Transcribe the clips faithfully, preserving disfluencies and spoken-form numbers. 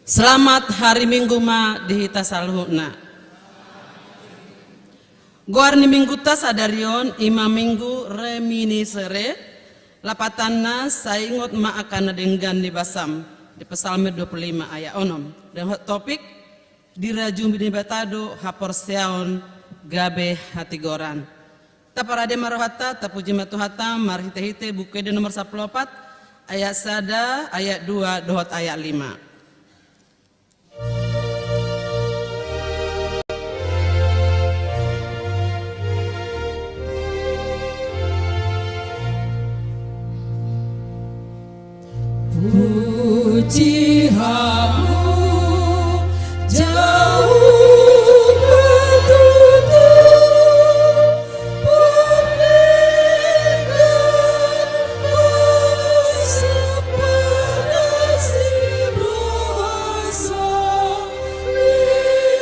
Selamat hari Minggu ma di hita saluhutna. Goar ni mingguta sadari on i ma Minggu Reminiscere, lapatanna sai ingot ma angka na denggan ni basam, di Psalmen dua puluh lima ayat onom. Dengan topik, dirajumi Debata do haporseaon gabe hatigoran. Taparade ma rohanta, tapuji ma Tuhanta, marhitehite Buku Ende nomor sampulu opat, ayat sada, ayat dua, dohot ayat lima. Puji Hamu, Jahowa Tuhan, pardenggan basa, parasi roha, saleleng nai.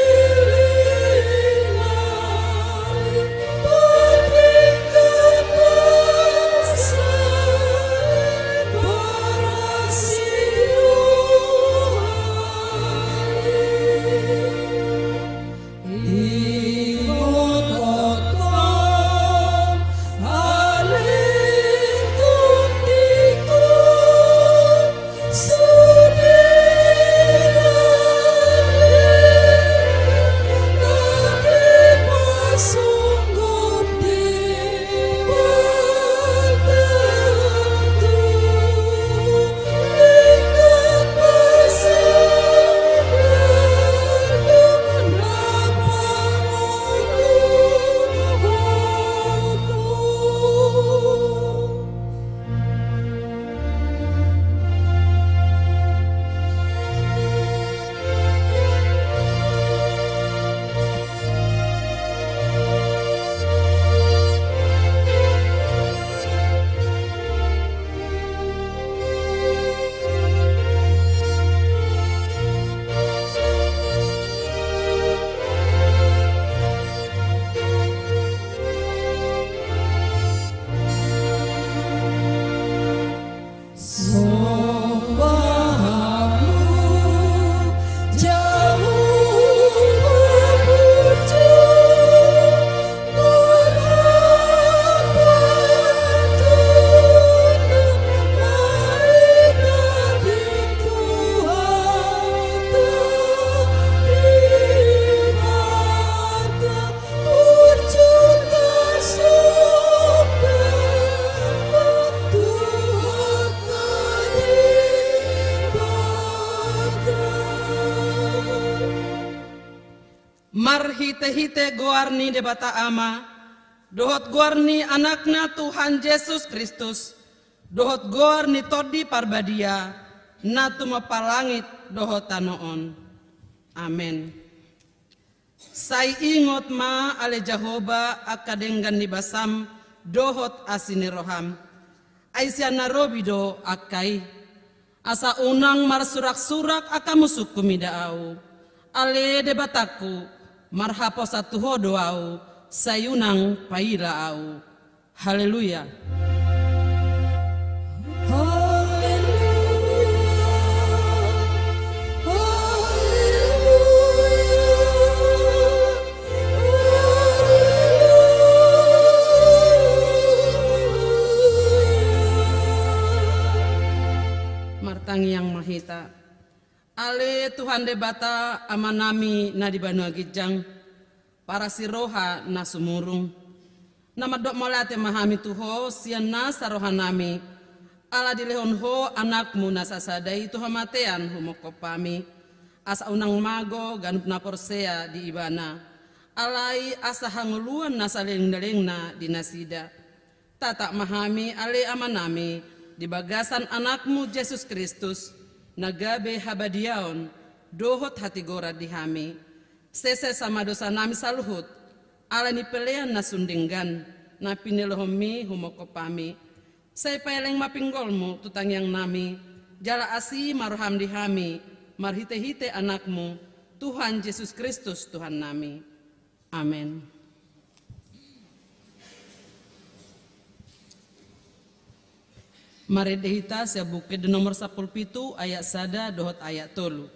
Marhitehite goar ni Debata Ama, dohot goar ni Anakna Tuhan Jesus Kristus, dohot goar ni Tondi Parbadia, na tumompa langit dohot tano on. Amen. Sai ingot ma ale Jahowa angka denggan ni basam dohot asi ni roham. Ai sian na robi do angka i. Asa unang marsuraksurak angka musungku mida ahu. Ale Debatangku, marhaposan tu Ho do ahu, sai unang paila ahu. Haleluya. Haleluya. Haleluya. Haleluya. Martangiang ma hita. Ale Tuhan Debata, Amanami na di banua ginjang, parasi roha na sumurung. Na mandok mauliate ma hami tu Ho sian nasa rohanami, ala dilehon Ho Anakmu na sasada i tu hamatean humongkop hami, asa unang mago ganup na porsea di Ibana. Alai asa hangoluan na saleleng-lelengna di nasida. Tatap ma hami ale Amanami di bagasan Anakmu Jesus Kristus, na gabe habadiaon dohot hatigoran di hami. Sesesa ma dosanami saluhut, ala ni pelean na sun denggan, na pinelehonMi humongkop hami. Sai paeleng ma pinggolMu tu tangiangnami, jala asi ma rohaM di hami, marhite-hite Anakmu, Tuhan Jesus Kristus Tuhannami. Amen. Marende hita sian Buku Ende nomor sampulu pitu ayat sada dohot ayat tolu.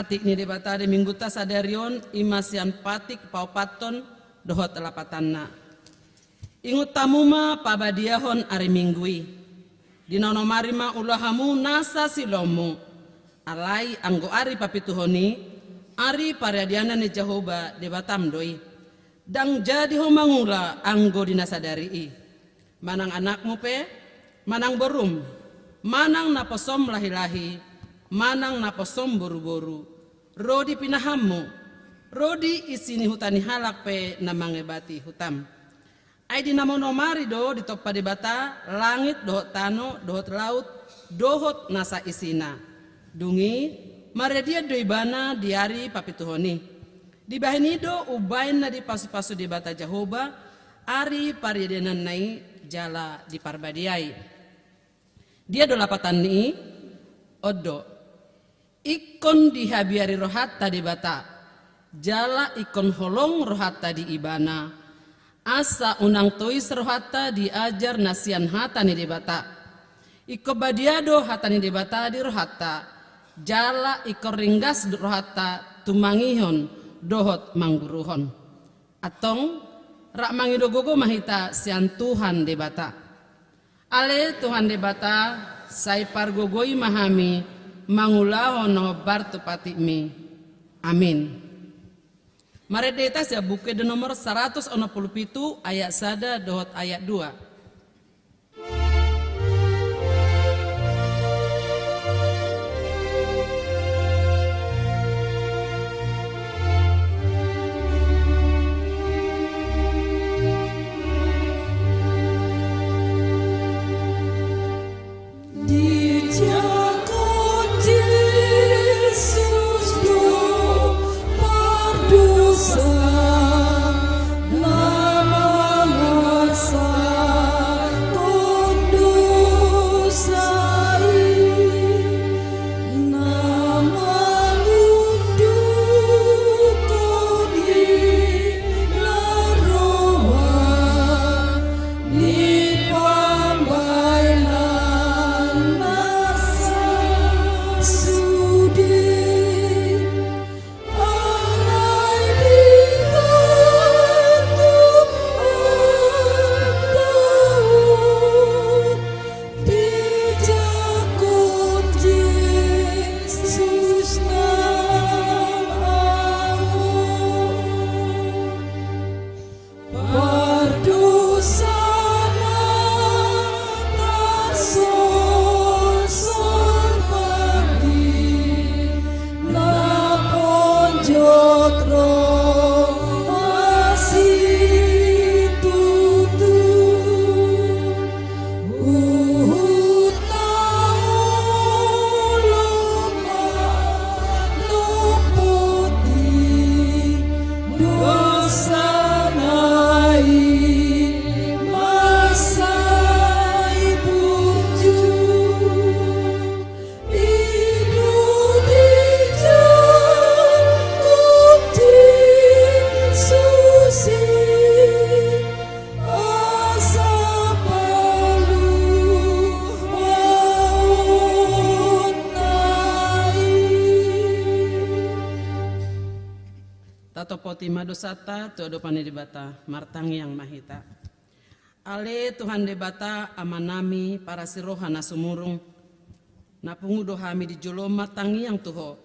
Patik ni Debata di Minggunta sadari on i ma sian patik paopathon dohot lapatanna. Ingot hamu ma pabadiahon ari Minggu i. Di na onom ari ma ulaon hamu nasa siulaonmu. Alai anggo ari papituhon i, ari pariadeanna ni Jahowa Debatam do i. Ndang jadi ho mangula anggo di na sadari i. Manang anakmu pe, manang borum, manang naposom lahilahi, manang naposom boruboru, ro di pinahanmu, ro di isi ni huta ni halak pe na mangebati hutam. Ai di na onom ari do ditompa Debata langit dohot tano dohot laut dohot nasa isina. Dung i, maradian do Ibana di ari papituhon i. Dibahen i do umbahen na dipasupasu Debata Jahowa ari pariadeanna i jala diparbadiai. Dia do lapatan ni i? On do. Ingkon dihabiari rohanta Debata, jala ingkon holong rohanta di Ibana, asa unang tois rohanta di ajar na sian hata ni Debata. Ingkon badia do hata ni Debata di rohanta, jala ingkon ringgas rohanta tumangihon dohot mangguruhon. Antong, rap mangido gogo ma hita sian Tuhan Debata. Ale Tuhan Debata, sai pargogoi ma hami mangulahon na hombar tu patikmi. Amin. Marende hita sian Buku Ende nomor saratus onom pulu pitu ayat sada dohot ayat dua. Dijangkon Jesus do pardosa na mangasahon dosa i, na mangundukhon i na roa ni pambahenan na sasude. Alai di katupaon dijangkon Jesus nang ahu. Pardosana tarsolsol pardidi na ponjot roha situtu. Huhut na olo ma lompoti dosana i ma sai burju. I do dijangkon Jesus i asa paluaonna i. Tatopoti ma dosanta tu adopan ni Debata, martangiang ma hita. Ale Tuhan Debata, Amanami, parasi roha na sumurung, na pungu do hami di jolom martangiang tu Ho.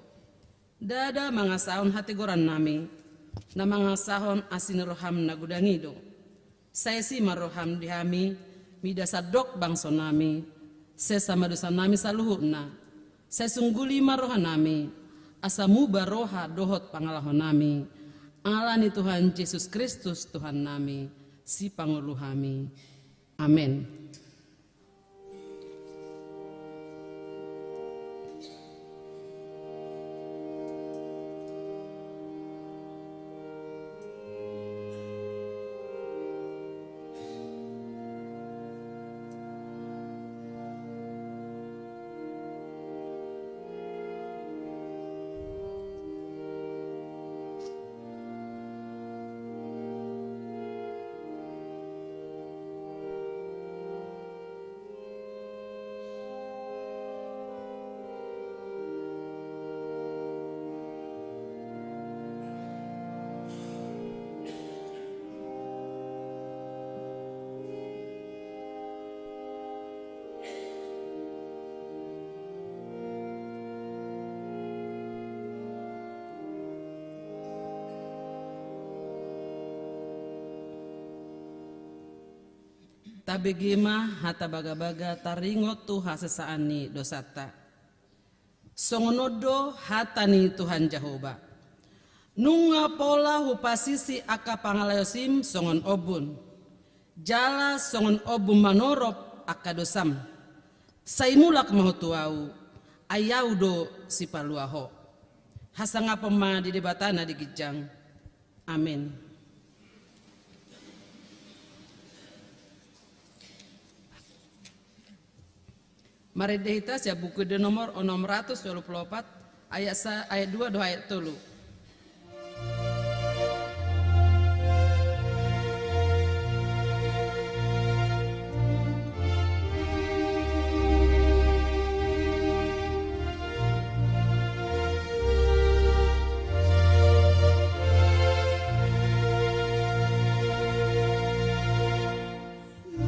Ndada mangasahon hatigorannami, na mangasahon asi ni roham na godang i do. Sai isi ma roham di hami, mida sandok bangsonami, sesa ma dosanami saluhutna, sai sungguli ma rohanami, asa muba roha dohot pangalahonami, ala ni Tuhan Jesus Kristus Tuhannami, Sipangolu hami. Amen. Tabege ma hata bagabaga taringot tu hasesaan ni dosanta. Songon on do hata ni Tuhan Jahowa: Nunga pola hupasisi angka pangalaosim songon ombun, jala songon ombun manorop angka dosam. Sai mulak ma ho tu Ahu, ai Ahu do sipalua ho. Hasangapon ma di Debata na di ginjang. Amen. Marende hita sian Buku Ende nomor onom ratus tolu pulu opat, ayat sa-, ayat dua dohot ayat tolu.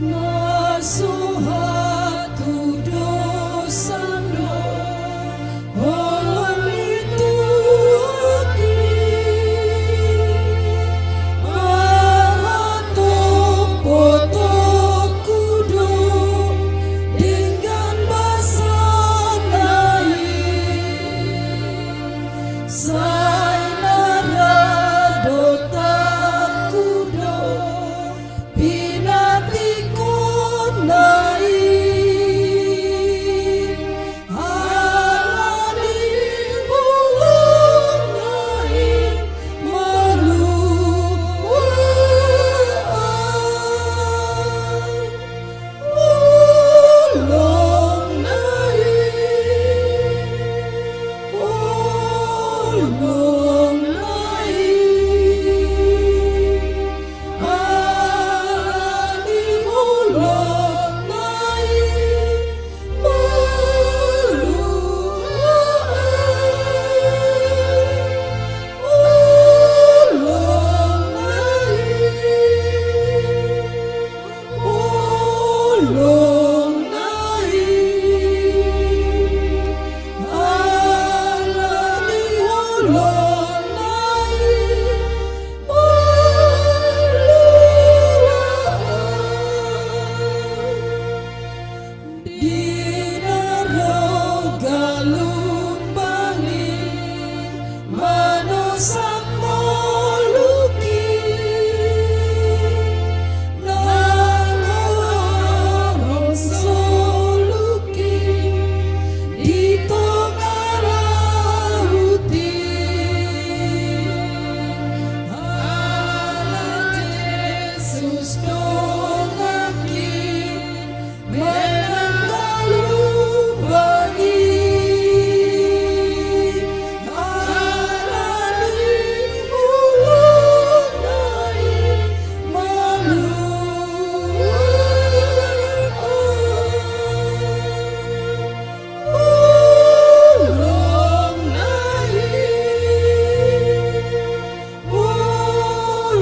Na so hatudosan do, holong ni Tuhan i, pahatopotopku do denggan basana i, sai na ra dotanku do pinantikhon na i, ala ni holongna i malua. Holongna i, holongna i, ala ni holongna i malua. Holongna i, holongna i, ala ni holongna i malua. Di na ro galumbang i, manosak moluki, nang horong soluki di tonga laut i, ala Jesus dongaki. Menang galumbang i, ala ni holongna i malua. Holongna i,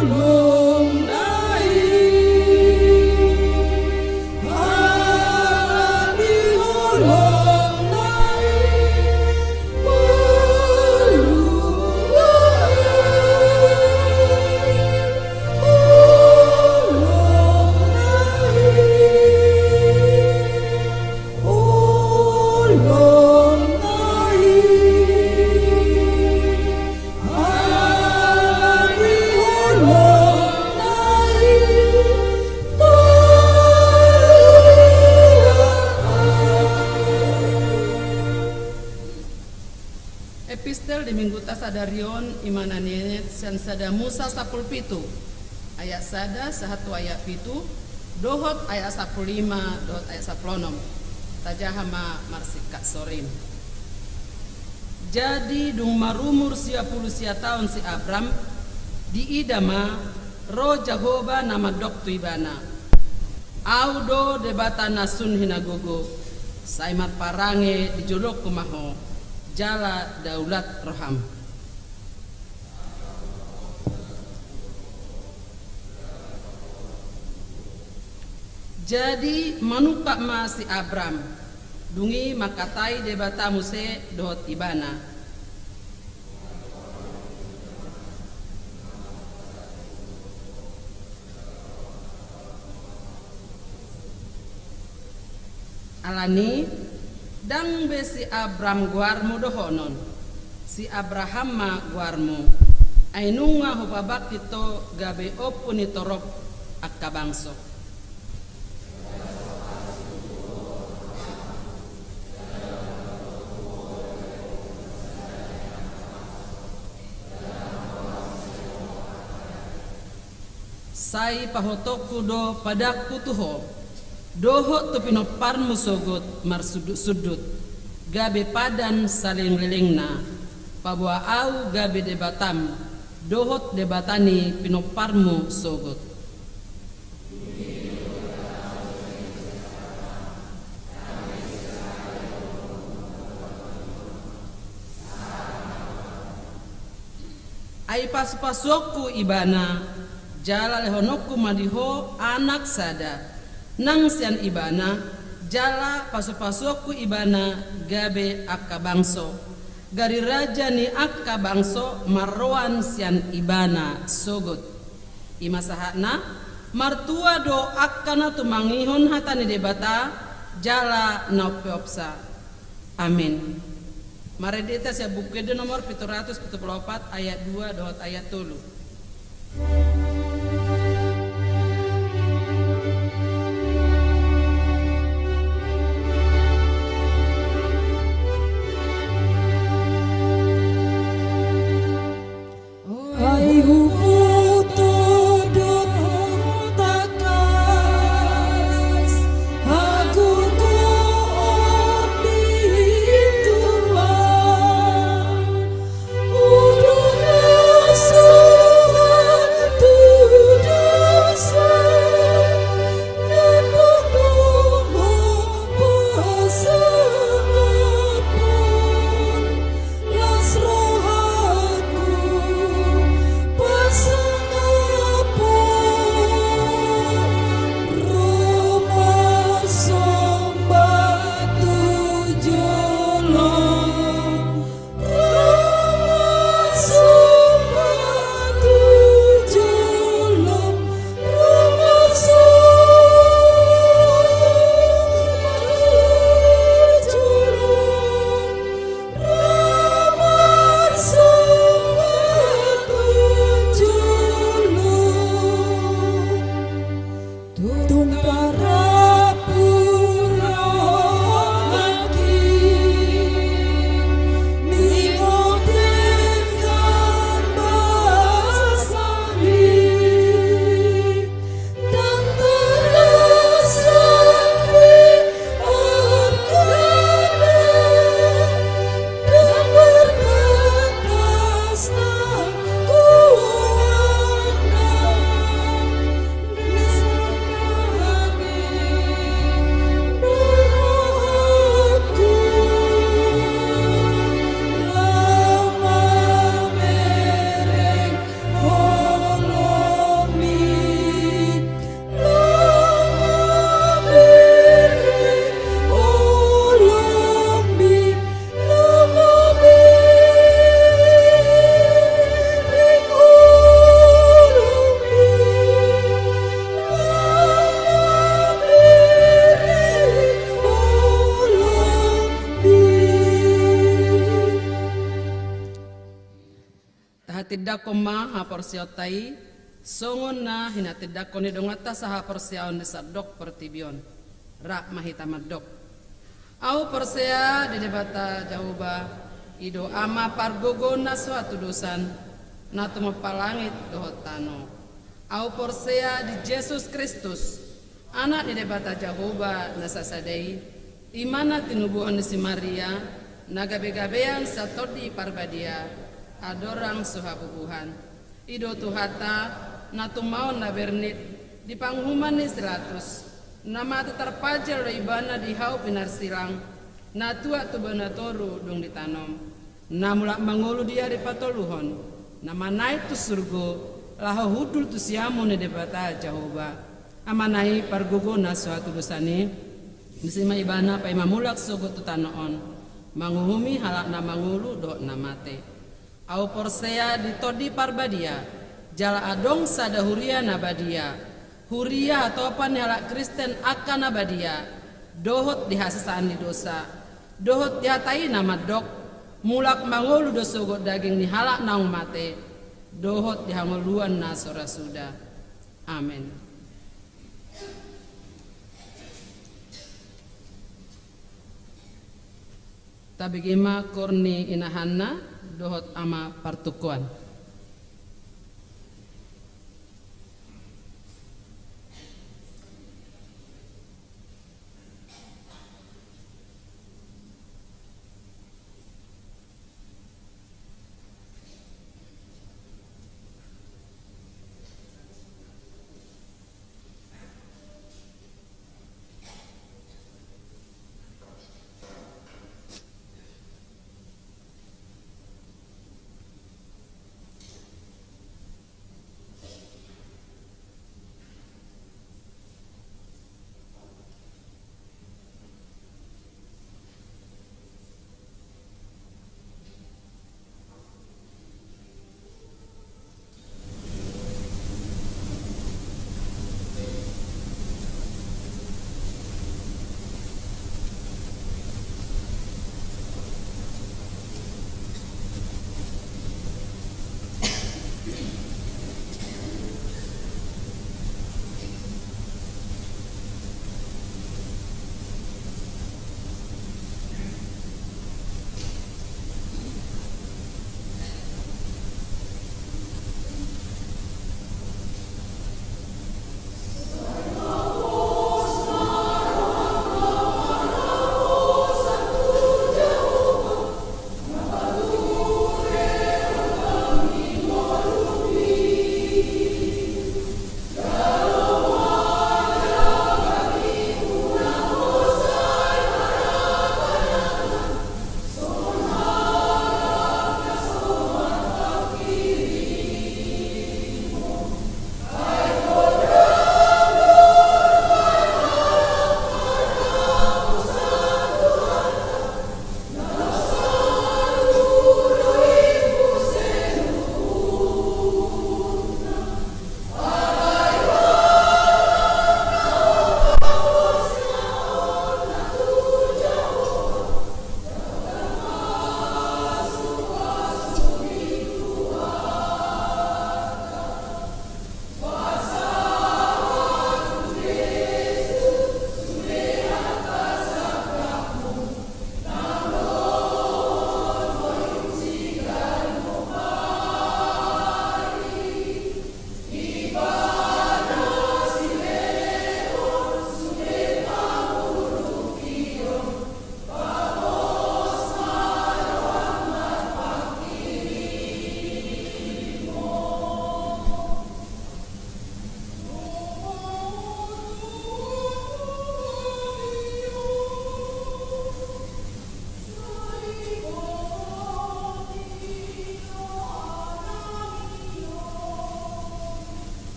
holongna i, ala ni holongna i malua. Holongna i, holongna i, ala ni holongna i malua. Epistel di Mingguta sadari on, i ma na nienet sian Sada Musa sampulu pitu, ayat sada sahat tu ayat pitu, dohot ayat sampulu lima dohot ayat sampulu onom. Tajaha ma marsingkat sorin. Jadi dung marumur sia pulu sia taon si Abram, diida ma ro Jahowa na mandok tu ibana: Ahu do Debata na sun hinagogo, sai marparange di jolongku ma ho, jala daulat roham. Jadi manungkap ma si Abram, dung i mangkatai Debata muse dohot ibana: Alani, ndang be si Abram goarmu dohonon, si Abraham ma goarmu. Ai nunga hupabangkit ho gabe ompu ni torop angka bangso. Sai pahotonku do padangku tu ho, dohot tu pinomparmu sogot marsundutsundut, gabe padan saleleng-lelengna, paboa ahu gabe Debatam, dohot Debata ni pinomparmu sogot. Ai pasupasuonku ibana, jala lehononku ma di ho anak sada, nang sian ibana, jala pasupasuonku ibana gabe angka bangso, gari raja ni angka bangso marroan sian ibana sogot. I ma sahatna, martua do angka na tumangihon hata ni Debata, jala na umpeopsa. Amin. Marende hita sian Buku Ende nomor pitu ratus pitu pulu opat, ayat dua dohot ayat tolu. Ai huboto do tangkas hagogoon ni Tuhan, udut na sohat tu dosa, na tongtong pasangaphon. Las rohangku pasangaphon, ro marsomba tu jolom, ro marsomba tu jolom, ro marsomba tu jolom. Tahatindangkon ma haporseaonta i, songon na hinatindangkon ni donganta sahaporseaon di sandok portibi on. Rap ma hita mandok. Ahu porsea di Debata Jahowa, i do Ama pargogo na so hatudosan, na tumompa langit dohot tano. Ahu porsea di Jesus Kristus, Anak ni Debata Jahowa na sasada i, i ma na tinubuhon ni si Maria, na gabegabean sian Tondi Parbadia, andorang so habubuhan. I do Tuhanta, na tumaon na bernit, di panguhuman ni si Pilatus, na mate tarpajal do ibana di hau pinarsilang, na tuat tu bona toru dung ditanom. Na mulak mangolu di ari patoluhon, na manaek tu surgo, laho hundul tu siamun ni Debata Jahowa. Amana i pargogo na so hatudosan i, disi ma ibana paima mulak sogot tu tano on, manguhumi halak na mangolu dohot na mate. Ahu porsea di Tondi Parbadia, jala adong sada huria na badia, huria hatopan ni halak Kristen angka na badia, dohot di hasesaan ni dosa, dohot di hata i na mandok, mulak mangolu do sogot daging ni halak naung mate, dohot di hangoluan na so ra suda. Amen. Tabege ma koor ni Ina Hanna dohot Ama Partungkoan.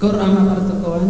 Koor Ama Partungkoan.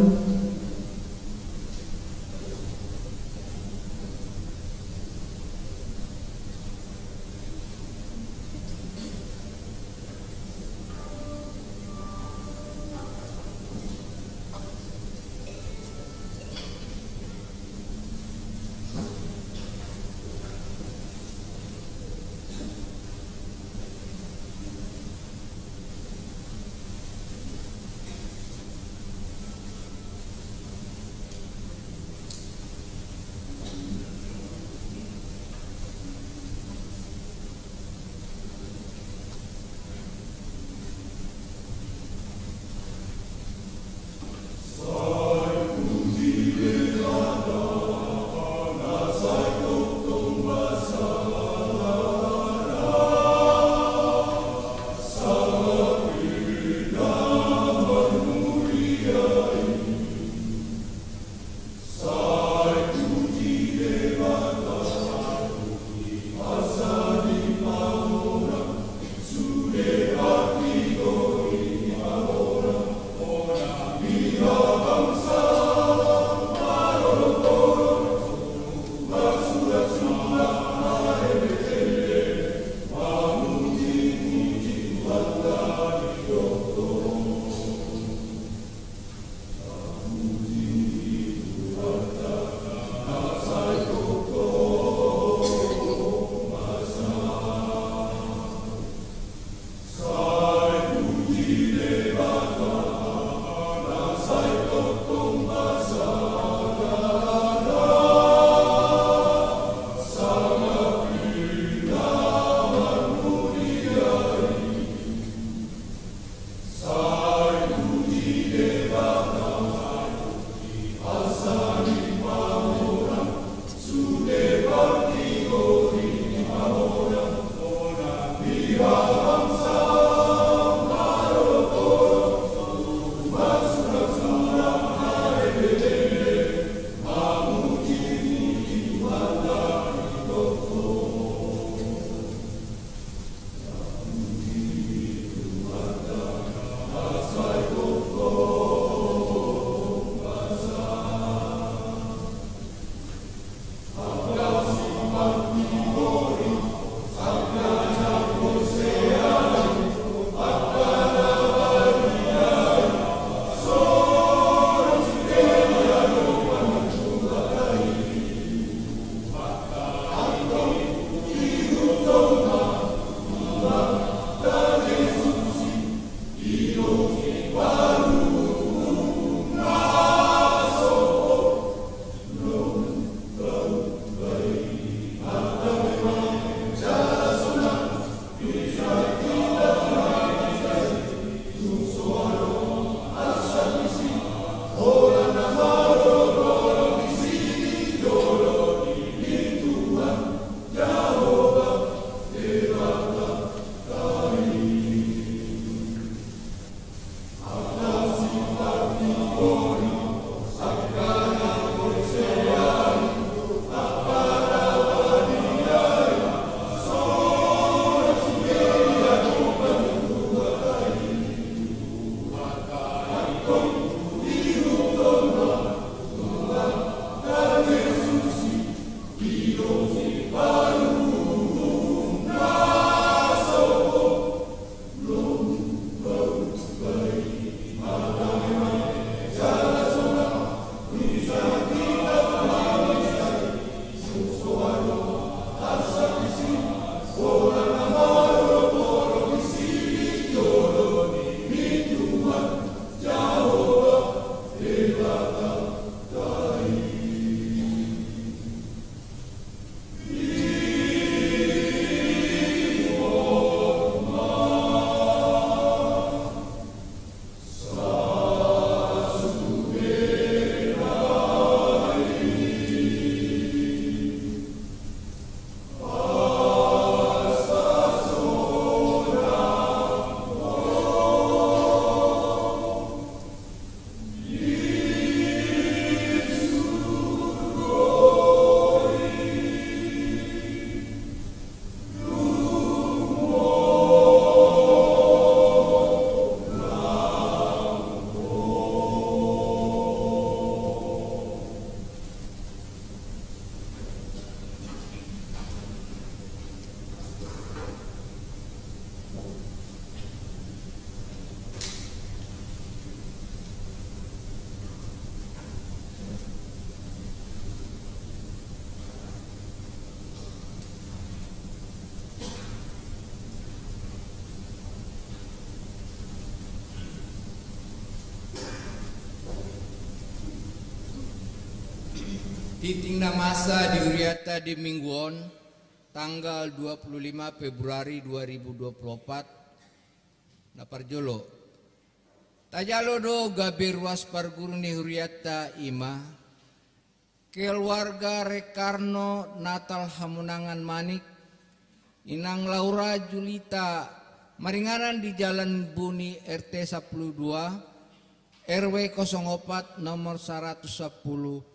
Tingting na masa di hurianta di minggu on, tanggal dua puluh lima Februari dua ribu dua puluh opat. Na parjolo, tajalo do gabe ruas parguru ni hurianta, i ma keluarga Rekarno Natal Hamonangan Manik, Inang Laura Julita, maringanan di Jalan Buni, R T sampulu dua, R W kosong opat, nomor saratus sampulu,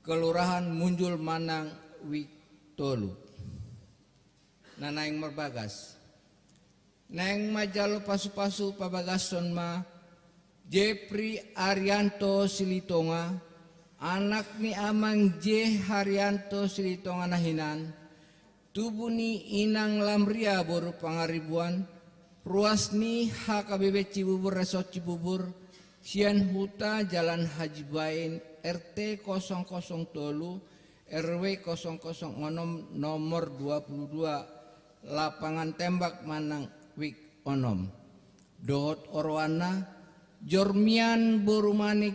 Kelurahan Munjul Manang, Wijk tolu. Na naeng marbagas. Naeng manjalo pasupasu pabagason ma Jepri Arianto Silitonga, anak ni amang J Haryanto Silitonga na hinan, tubu ni inang Lamria boru Pangaribuan, ruas ni H K B P Cibubur, Resort Cibubur, sian huta Jalan Haji Bain, R T kosong kosong tolu, R W kosong kosong onom, nomor dua puluh dua, Lapangan Tembak Manang, Wijk onom. Dohot oroanna, Jormian boru Manik,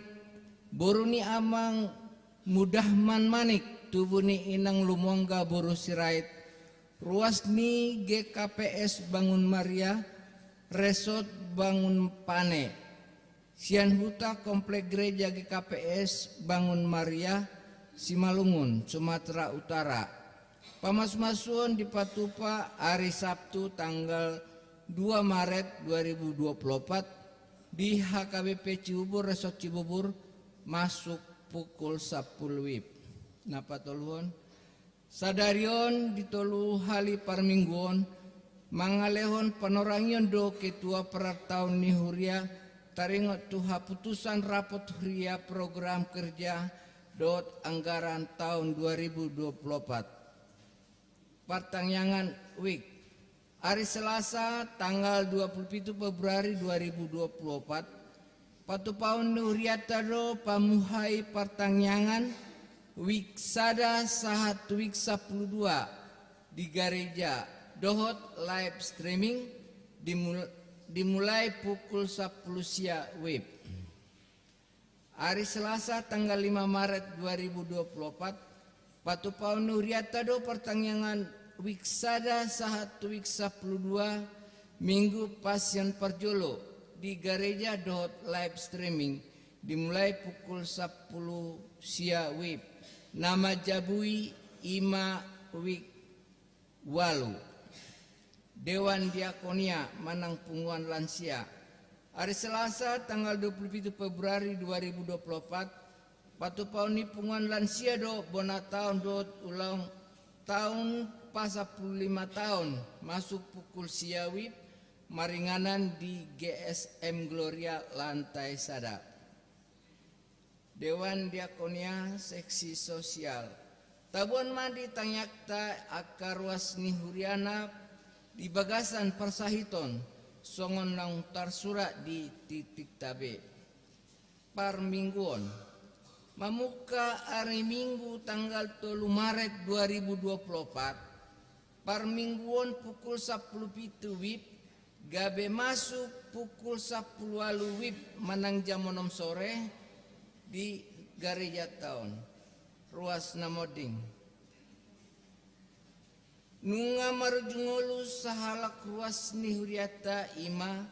boru ni amang Mudahman Manik, tubu ni inang Lumongga boru Sirait, ruas ni G K P S Bangun Maria, Resort Bangun Pane. Sian huta Komplek Gereja G K P S Bangun Maria, Simalungun, Sumatera Utara. Pamasumasuon dipatupa ari Sabtu tanggal dua Maret dua ribu dua puluh opat di H K B P Cibubur, Resort Cibubur, masuk pukul sampulu WIB. Na patoluhon, sadari on di tolu hali parmingguon, mangalehon panorangion do ketua parartaon ni huria, taringot tu haputusan rapot huria, program kerja dohot anggaran taon dua ribu dua puluh opat. Partangiangan WIB. Ari Selasa, tanggal dua puluh pitu Februari dua ribu dua puluh opat, patupaon ni hurianta do pamuhai partangiangan WIB sada sahat tu WIB sampulu dua di gareja, dohot live streaming dimul-, dimulai pukul sampulu sia WIB. Ari Selasa, tanggal lima Maret dua ribu dua puluh opat, patupaon ni hurianta do partangiangan wik sada sahat tu wik sampulu dua, Minggu Passion parjolo di gareja dohot live streaming, dimulai pukul sampulu sia wib. Na manjabui i ma wik ualu, Dewan Diakonia manang Punguan Lansia. Ari Selasa tanggal dua pulu pitu Februari dua ribu dua pulu opat, patupaon ni Punguan Lansia do bona taon dohot ulang taon pasampulu lima taon, masuk pukul sia wib, maringanan di G S M Gloria lantai sada. Dewan Diakonia, seksi sosial. Tabuan ma di tangiangta angka ruas ni huriana di bagasan parsahiton, songon naung tarsurat di tingtingta be. Parmingguon. Mamungka ari Minggu tanggal tolu Maret dua ribu dua pulu opat, parmingguon pukul sampulu pitu wib, gabe masuk pukul sampulu ualu wib manang jam onom sore di garejanta on. Ruas na monding. Nunga marujung ngolu sahalak ruas ni hurianta, i ma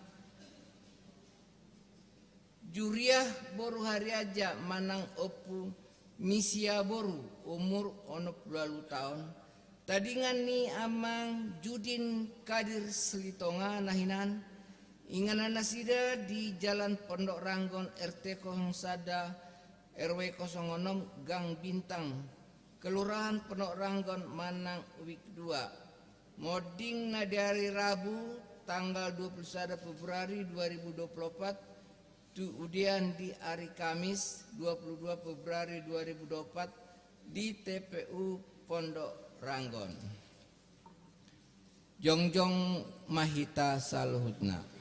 Juriah boru Hariaja manang Ompu Misia boru, umur onom pulu ualu taon, tadingan ni Amang Judin Kadir Silitonga na hinan, inganan nasida di Jalan Pondok Ranggon, R T kosong sada, R W kosong onom, Gang Bintang, Kelurahan Pondok Ranggon manang Wik dua. Monding na di ari Rabu tanggal dua pulu sada Februari dua ribu dua pulu opat, tu udean di ari Kamis dua pulu dua Februari dua ribu dua pulu opat di T P U Pondok Ranggon. Jongjong ma hita saluhutna.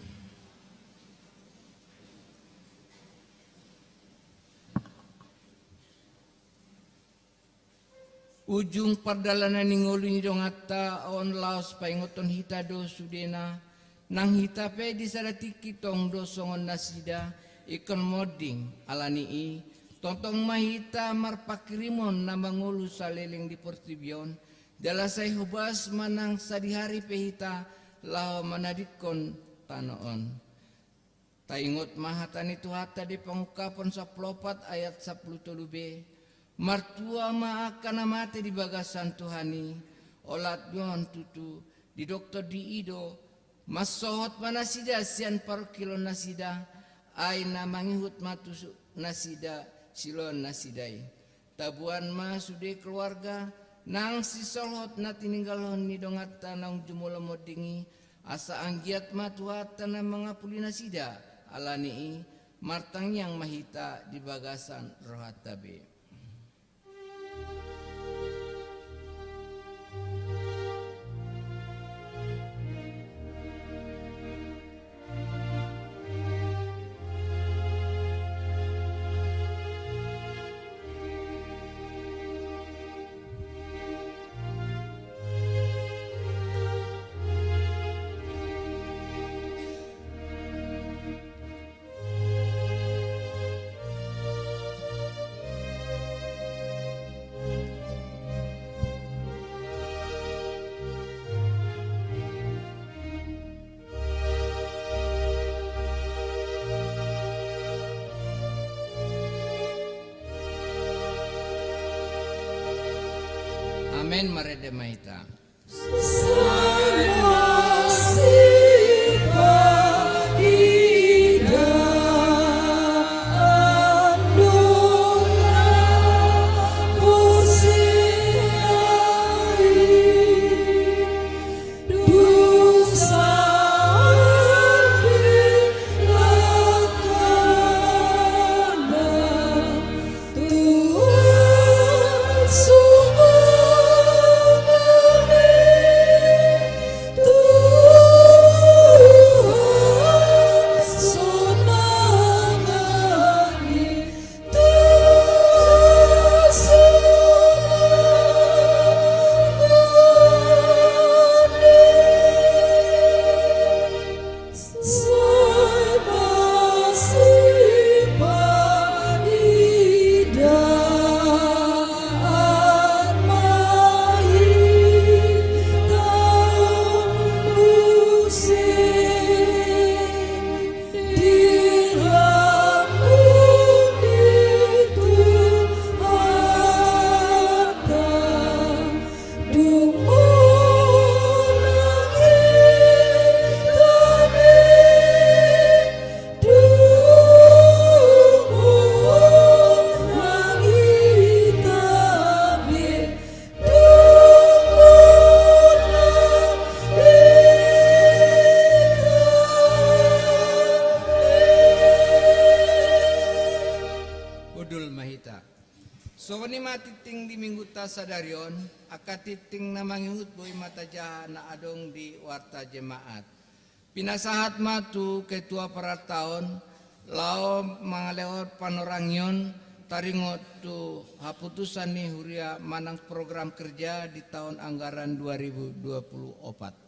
Ujung pardalanan ni ngolu ni donganta on laos paingothon hita do sudena, nang hita pe di sada tingki tong do songon nasida ingkon monding. Ala ni i, tongtong ma hita marpanghirimon na mangolu saleleng di portibi on, jala sai hobas manang sadihari pe hita laho manadingkon tano on. Taingot ma hata ni Tuhanta di Pangungkapon sampulu opat ayat sampulu tolu be, martua ma angka na mate di bagasan Tuhan i. Olat do on tutu, didok Tondi i do, mansohot ma nasida sian parungkilon nasida, ai na mangihut ma tu nasida siloan nasida i. Tabuan ma sude keluarga nang sisolhot na tininggalhon ni donganta naung jumolo monding i, asa anggiat ma Tuhanta na mangapuli nasida. Ala ni i, martangiang ma hita di bagasan rohanta be. Amen, marende ma hita. Tingting di mingguta sadari on, angka tingting na mangihut boi ma tajaha na adong di warta jemaat. Pinasahat ma tu ketua paralta on, laho mangalehon panorangion taringot tu haputusan ni huria manang program kerja di taon anggaran dua ribu dua puluh opat.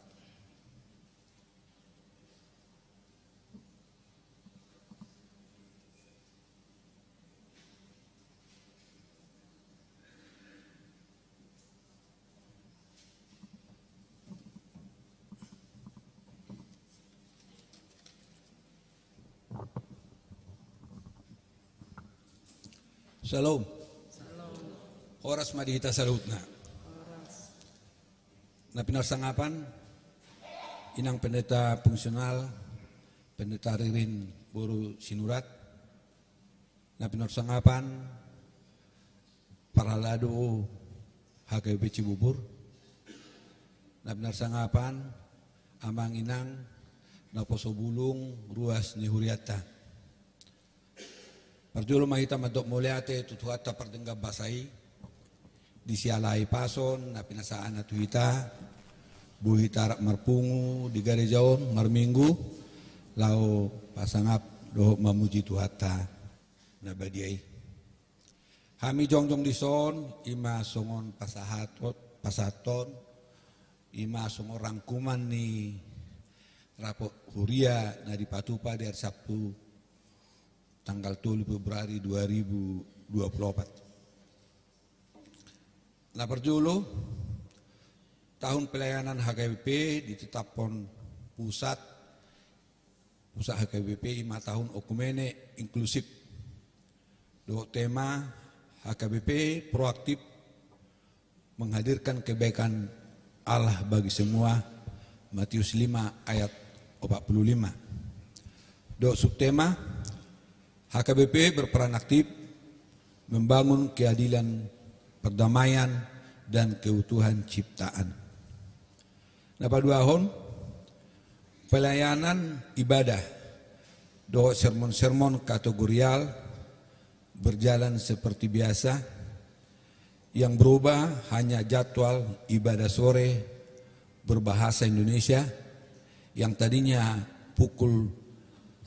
Syalom. Horas ma di hita saluhutna. Na pinarsangapan, Inang Pendeta Fungsional, Pendeta Ririn boru Sinurat, na pinarsangapan, parhalado H K B P Cibubur, na pinarsangapan, amang inang, naposo bulung ruas ni hurianta. Parjolo ma hita mandok mauliate tu Tuhanta pardenggan basa i, di siala hahipason na pinasahatna tu hita, boi hita rap marpungu di gareja on marminggu, laho pasangap dohot mamuji Tuhanta na badia i. Hami jongjong dison, i ma songon pasahaton, pasahaton, i ma songon rangkuman ni rapot huria na dipatupa di ari Sabtu tanggal tolu Februari dua ribu dua puluh opat. Na parjolo, tahun pelayanan H K B P ditetaphon pusat, pusat H K B P i ma tahun oikumene inklusif. Dohot tema H K B P proaktif menghadirkan kebaikan Allah bagi semua, Matius lima ayat opat puluh lima. Dohot subtema, H K B P berperan aktif membangun keadilan, perdamaian, dan keutuhan ciptaan. Na paduahon, pelayanan ibadah dohot sermon-sermon kategorial berjalan seperti biasa. Yang berubah hanya jadwal ibadah sore berbahasa Indonesia yang tadinya pukul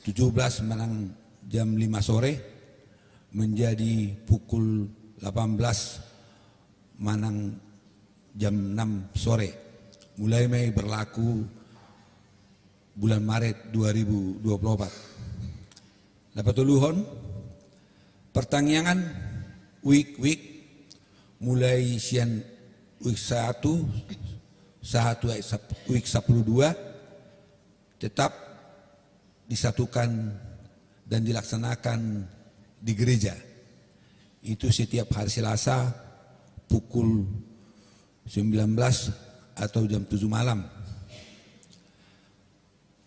tujuh belas manang jam lima sore menjadi pukul delapan belas manang jam enam sore. Mulai ma i berlaku bulan Maret dua ribu dua puluh opat. Na patoluhon, partangiangan wijk-wijk mulai sian wijk satu sahat wijk sap-, wijk sampulu dua tetap disatukan dan dilaksanakan di gereja. Itu setiap hari Selasa pukul sembilan belas atau jam tujuh malam.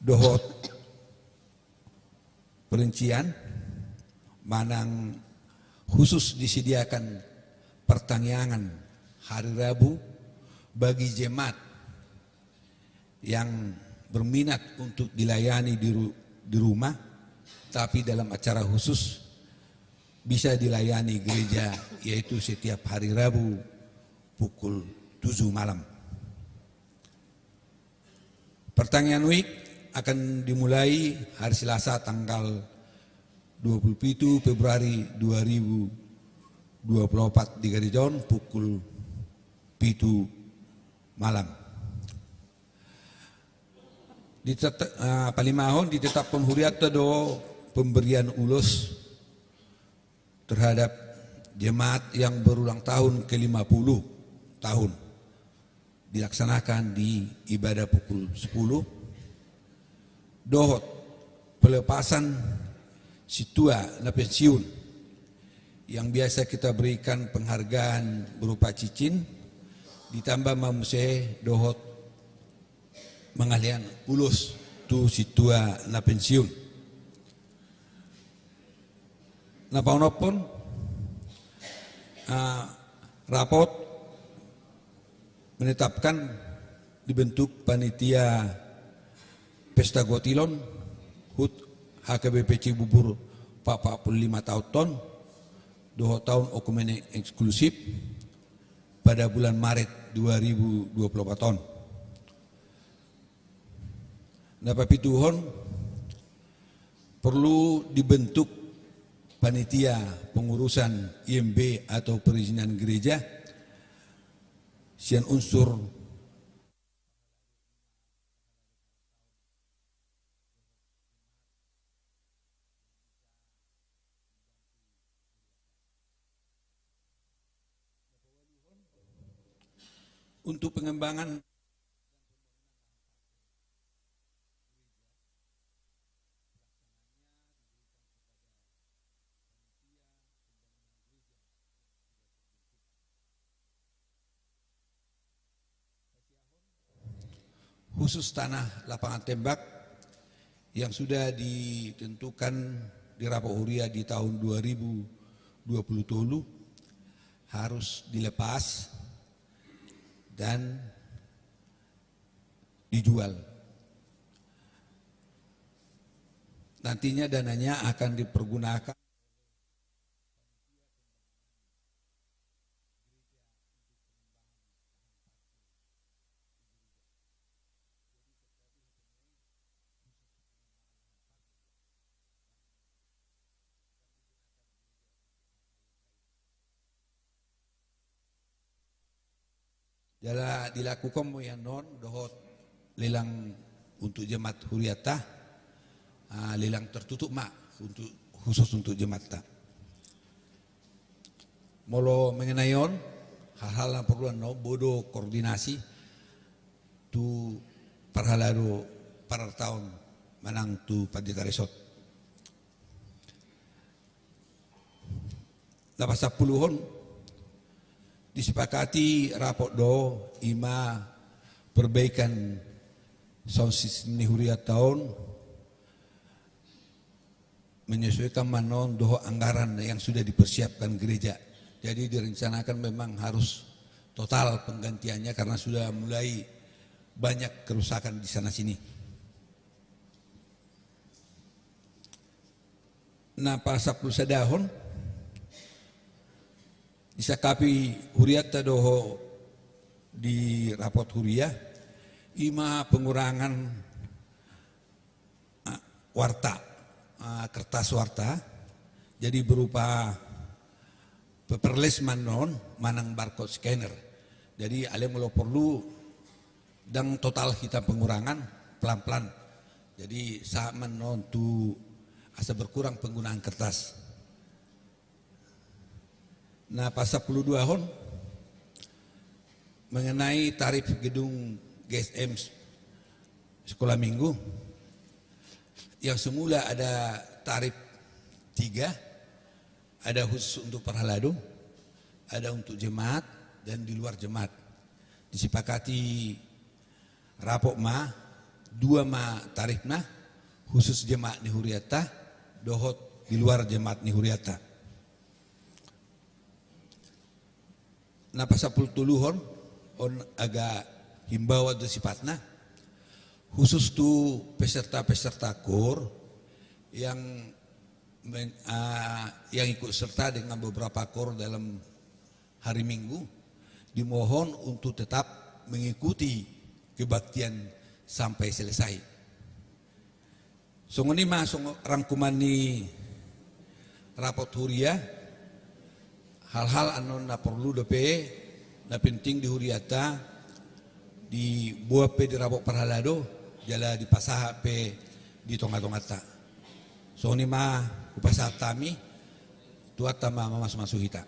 Dohot perincian manang khusus disediakan partangiangan hari Rabu bagi jemaat yang berminat untuk dilayani di ru-, di rumah, tapi dalam acara khusus bisa dilayani gereja, yaitu setiap hari Rabu pukul tujuh malam. Partangiangan wijk akan dimulai hari Selasa tanggal dua puluh pitu Februari dua ribu dua puluh opat di gereja on pukul pitu malam. Ditet-, eh, palimahon, ditetapkon hurianta do pemberian ulos terhadap jemaat yang berulang tahun ke lima puluh tahun dilaksanakan di ibadah pukul sepuluh, dohot pelepasan sintua na pensiun yang biasa kita berikan penghargaan berupa cincin, ditamba ma muse dohot mangalehon ulos tu sintua na pensiun. Na paonomhon, ah, rapot menetapkan dibentuk panitia pesta gotilon HUT H K B P Cibubur empat puluh lima tahun on, dohot taon okumene eksklusif pada bulan Maret dua ribu dua puluh empat on. Na papituhon, perlu dibentuk panitia pengurusan I M B atau perizinan gereja sian unsur untuk pengembangan khusus tanah lapangan tembak yang sudah ditentukan di rapot huria di tahun dua ribu dua puluh tolu harus dilepas dan dijual. Nantinya dananya akan dipergunakan jala dilakuhon ma i annon dohot lelang untuk jemaat huriata, ah, lelang tertutup ma untuk, khusus untuk jemaatta. Molo mengenai on, hal-hal na porlu annon, boi do koordinasi tu parhalado parartaon manang tu pandita resort. Na pasampuluhon, disepakati rapot do i ma perbaikan sound system ni huriata on, menyesuaikan ma annon dohot anggaran yang sudah dipersiapkan gereja. Jadi direncanakan memang harus total penggantiannya karena sudah mulai banyak kerusakan di sana sini. Na pasampulusadahon, disangkapi huriata dohot di rapot huria, i ma pengurangan, ah, warta, ah, kertas warta, jadi berupa paperless ma annon manang barcode scanner. Jadi alai molo porlu, ndang total hita pengurangan, pelan-pelan. Jadi sahat ma annon tu asa berkurang penggunaan kertas. Na pasampuluduahon, mengenai tarif gedung G S M Sekolah Minggu, yang semula ada tarif tiga, ada khusus untuk parhalado, ada untuk jemaat, dan di luar jemaat. Disepakati rapot ma, dua ma tarifna, khusus jemaat ni huriata dohot di luar jemaat ni huriata. Na pasampulutoluhon, on agak himbauan do sifatna, khusus tu peserta-peserta koor yang men-, ah, yang ikut serta dengan beberapa koor dalam hari Minggu, dimohon untuk tetap mengikuti kebaktian sampai selesai. Songon i ma songon rangkuman ni rapot huria, hal-hal annon na porlu dope, na penting di huriata, diboan pe di rapot parhalado, jala dipasahat pe di tonga-tonganta. Songon i ma hupasahat hami, Tuhanta ma mamasumasu hita.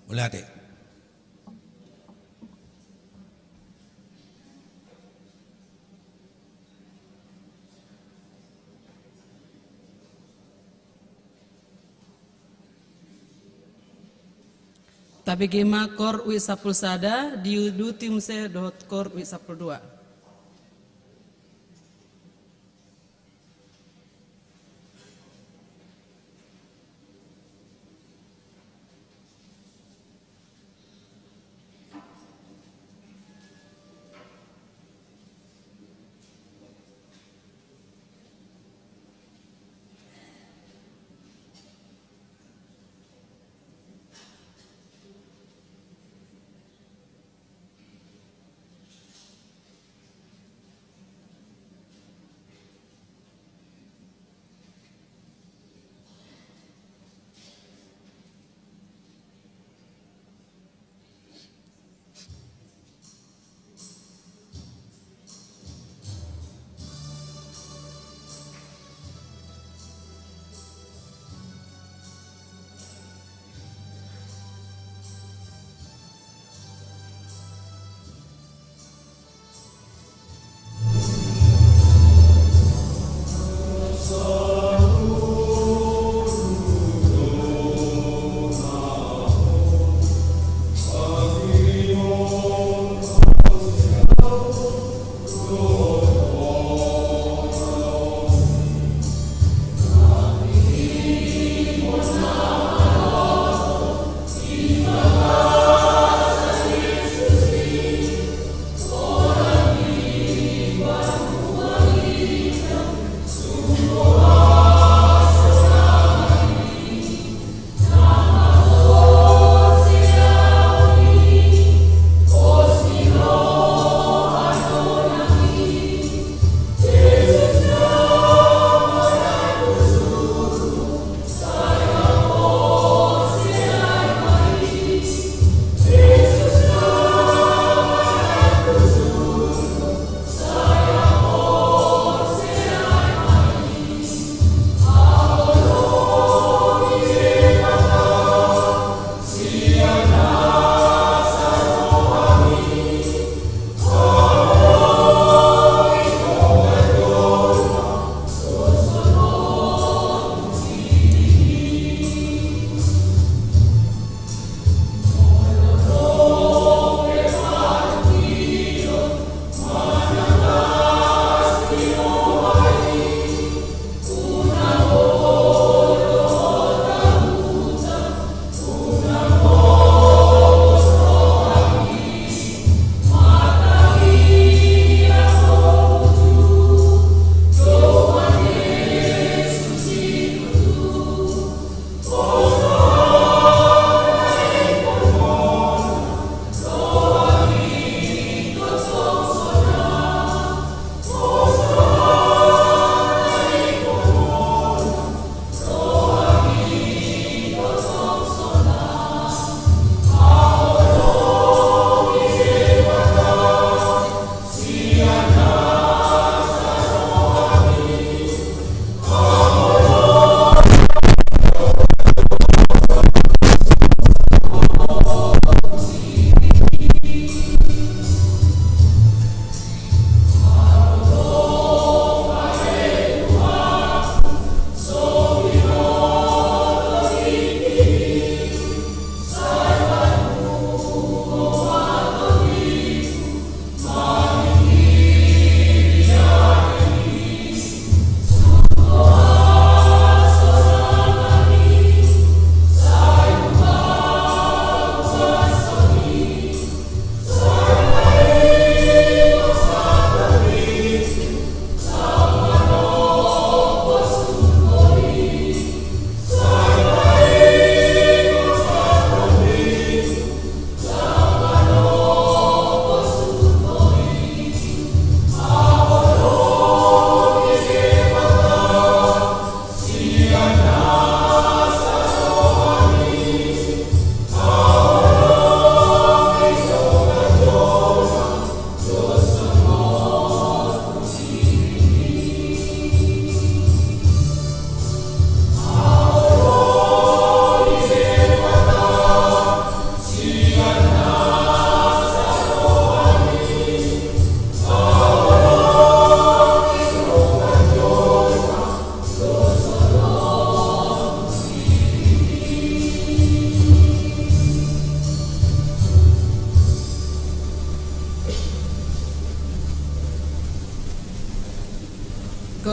Mauliate. Tabege ma koor U I sampulu sada, diuduti muse dohot koor U I sampulu dua.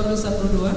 Dua puluh satu dua.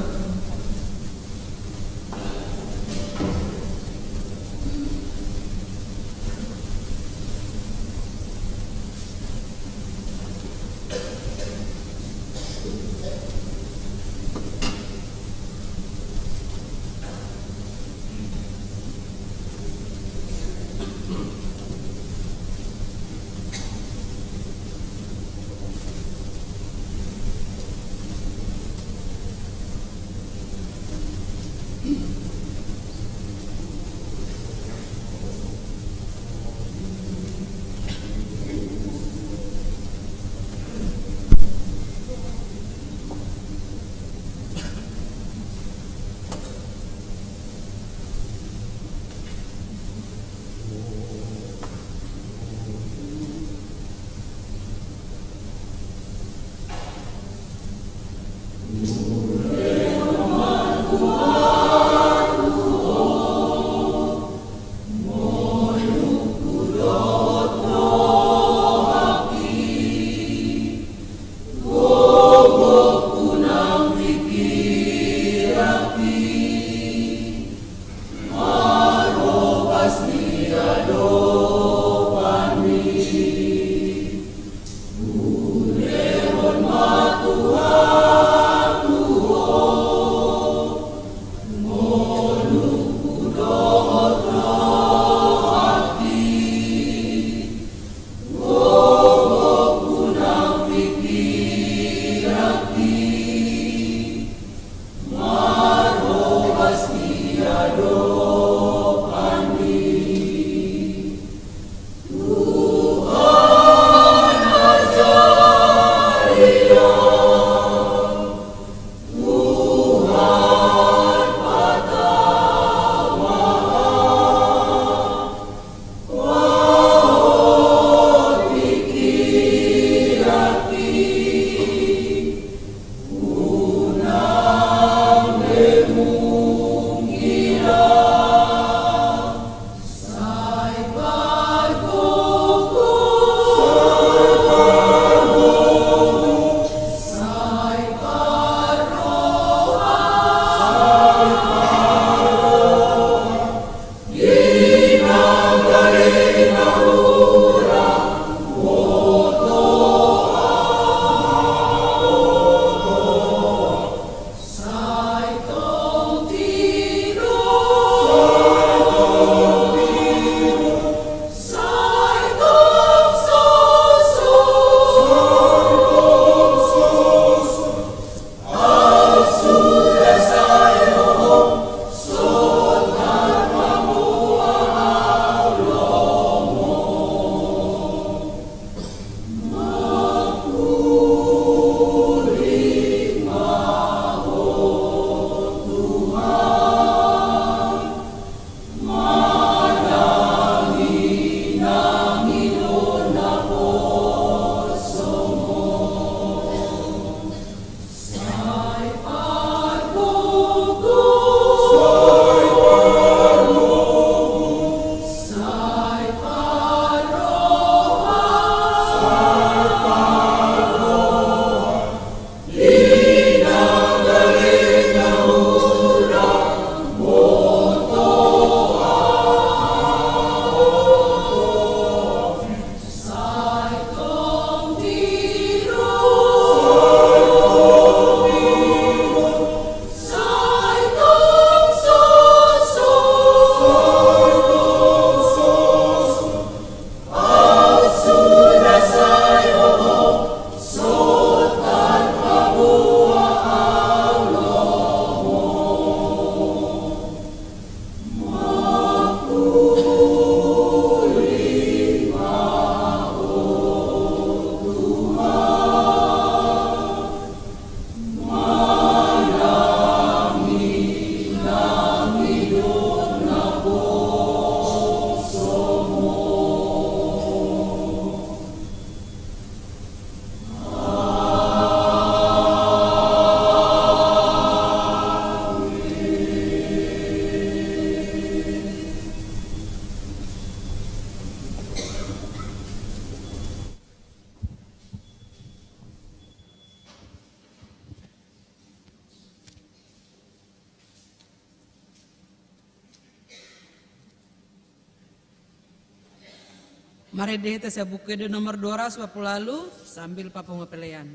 Marende hita sian Buku Ende nomor dua ratus empat puluh ualu, sambil papungu pelean.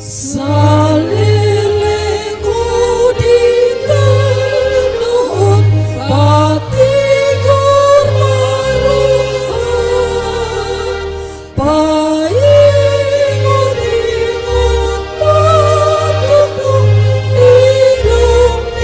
Saleleng udi tarluhut, patigor ma roha, paingot-ingot ma tutu, i dung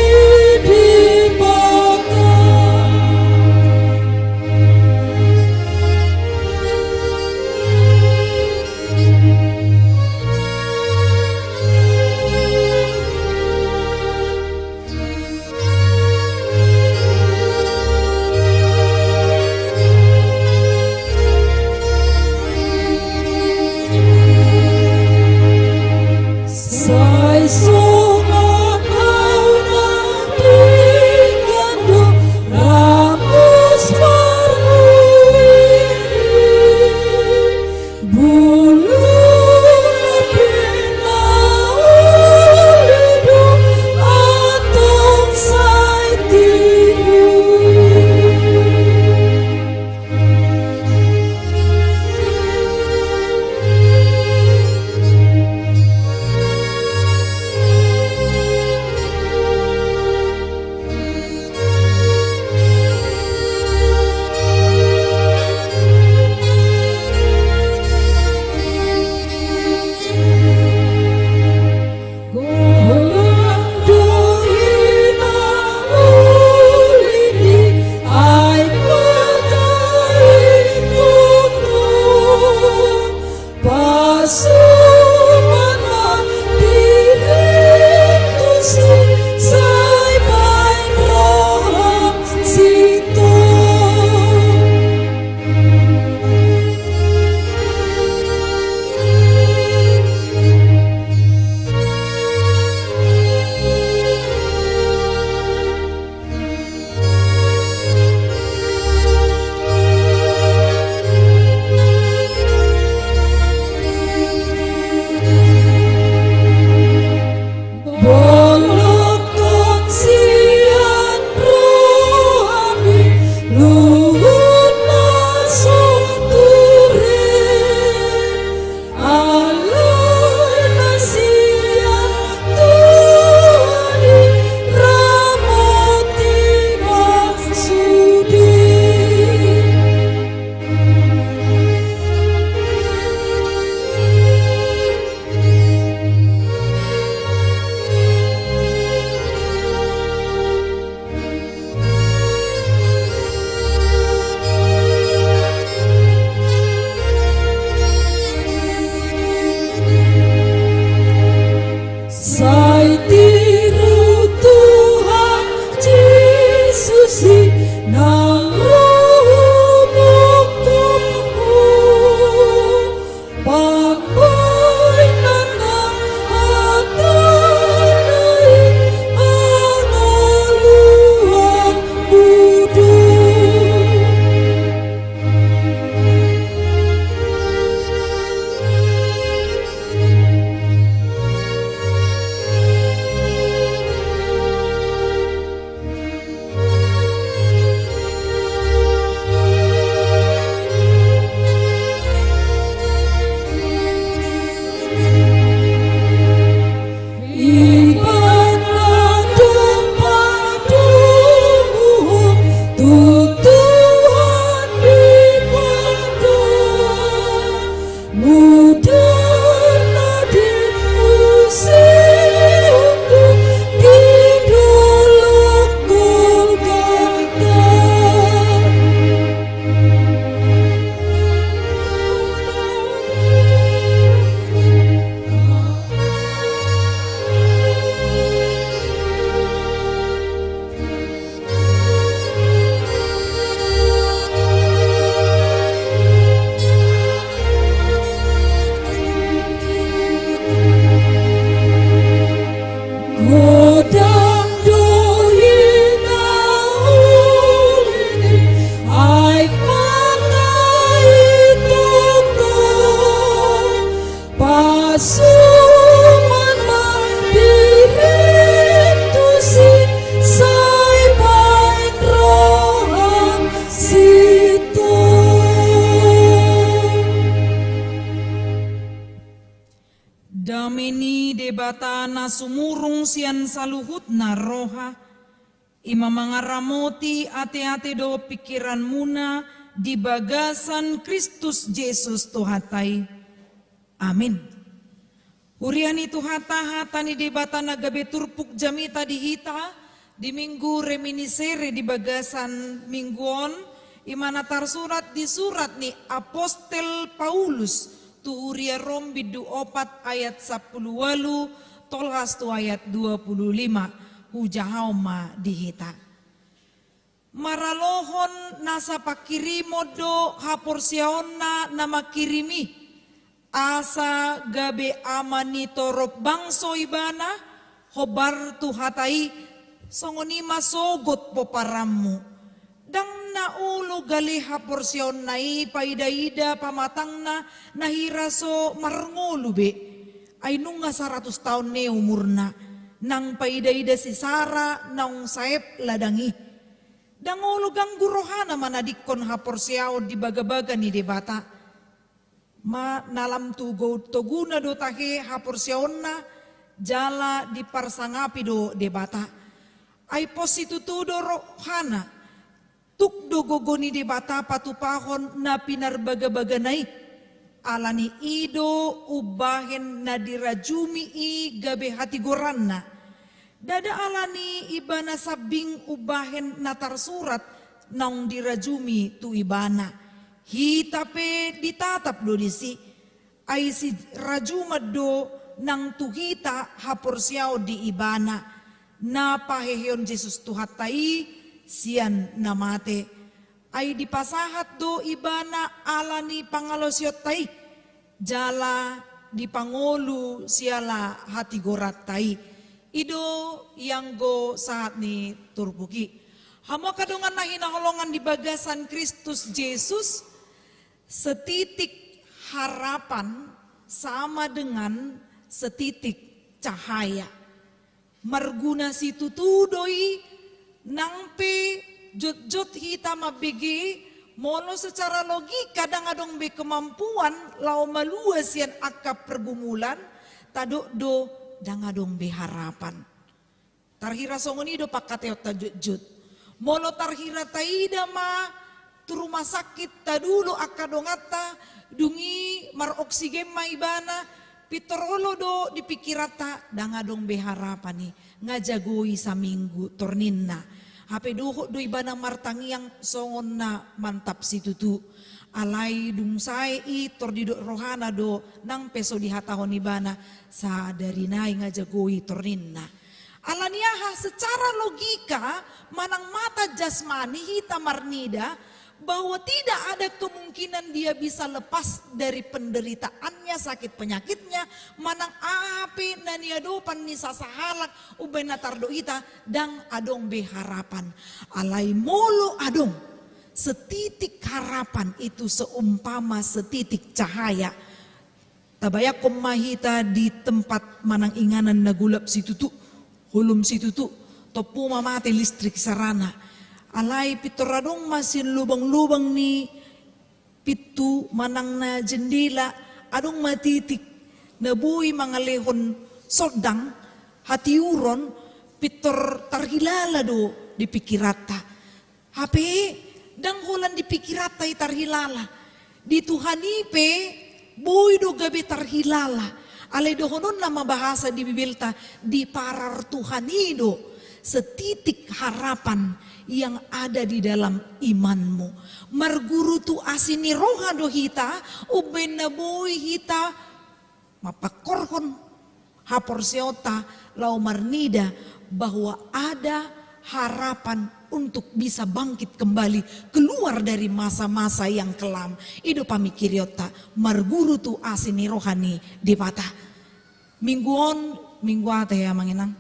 Debata na sumurung sian saluhutna roha, i ma mangaramoti ateate dohot pingkiranmuna di bagasan Kristus Jesus Tuhanta i. Amin. Huria ni Tuhanta, hata ni Debata na gabe turpuk jamita di hita di Minggu Reminiscere di bagasan minggu on, i ma na tarsurat di surat ni Apostel Paulus tu huria Rom bindu opat ayat sampulu ualu tolhas tu ayat dua pulu lima. Hujahaon ma di hita. Maralohon nasa pangkirimon do haporseaonna na mangkirim i, asa gabe ama ni torop bangso ibana, hombar tu hata i, songon i ma sogot pomparanmu. Ndang na olo gale haporseaonna i paidaida pamatangna na hira so marngolu be. Ai nunga saratus taon ni umurna, nang paidaida si Sara naung saep ladang i. Ndang olo ganggu rohana manadingkon haporseaon di bagabaga ni Debata. Ma na lam tu gou-, toguna do tahe haporseaonna jala diparsangapi do Debata. Ai pos situtu do rohana, tuk do gogo ni Debata patupahon na pinarbagabagana i. Ala ni i do umbahen na dirajumi i gabe hatigoranna. Ndada ala ni ibana sambing umbahen na tarsurat naung dirajumi tu ibana. Hita pe ditatap do disi. Ai sirajuman do nang tu hita haporseaon di ibana, na paheheon Jesus Tuhanta i sian na mate. Ai dipasahat do ibana ala ni pangalaosionta i, jala dipangolu siala hatigoranta i. I do ianggo sahat ni turpuk i. Hamu angka dongan na hinaholongan di bagasan Kristus Jesus, setitik harapan sama dengan setitik cahaya. Marguna situtu do i, nang pe jotjot hita mambege, molo secara logika ndang adong be kemampuan laho malua sian angka pergumulan, tadok do ndang adong be harapan. Tarhira songon i do pangkataionta jotjot. Molo tarhira taida ma tu rumah sakit tadulu angka donganta, dung i maroksigen ma ibana, pintor olo do di pingkiranta, ndang adong be harapan i, nga jagoi saminggu tor ninna. Hape dohot do ibana martangiang songon na mantap situtu. Alai dung sae i tor didok rohana do nang pe so dihatahon ibana, sadari nai nga jagoi tor ninna. Ala ni aha, secara logika manang mata jasmani hita marnida bahwa tidak ada kemungkinan dia bisa lepas dari penderitaannya, sakit penyakitnya, manang aha pe na niadopan ni sasahalak umbahen na tardok hita, ndang adong be harapan. Alai molo adong setitik harapan itu seumpama setitik cahaya. Tabayangkon ma hita di tempat manang inganan na golap situtu, holom situtu, tompu ma mate listrik sarana. Alai pintor adong ma sian lubang-lubang ni pintu manang na jendela, adong ma titik na boi mangalehon sondang, hatiuron, pintor tarhilala do di pingkiranta. Hape ndang holan di pingkiranta i tarhilala. Di Tuhan i pe boi do gabe tarhilala. Alai dohononna ma bahasa di Bibelta, diparar Tuhan i do setitik harapan yang ada di dalam imanmu. Marguru tu asi ni roha do hita, umbahen na boi hita mapangkorhon haporseaonta laho marnida bahwa ada harapan untuk bisa bangkit kembali keluar dari masa-masa yang kelam. I do pamingkirionta marguru tu asi ni roha ni Debata. Minggu on, minggu aha tahe amang inang?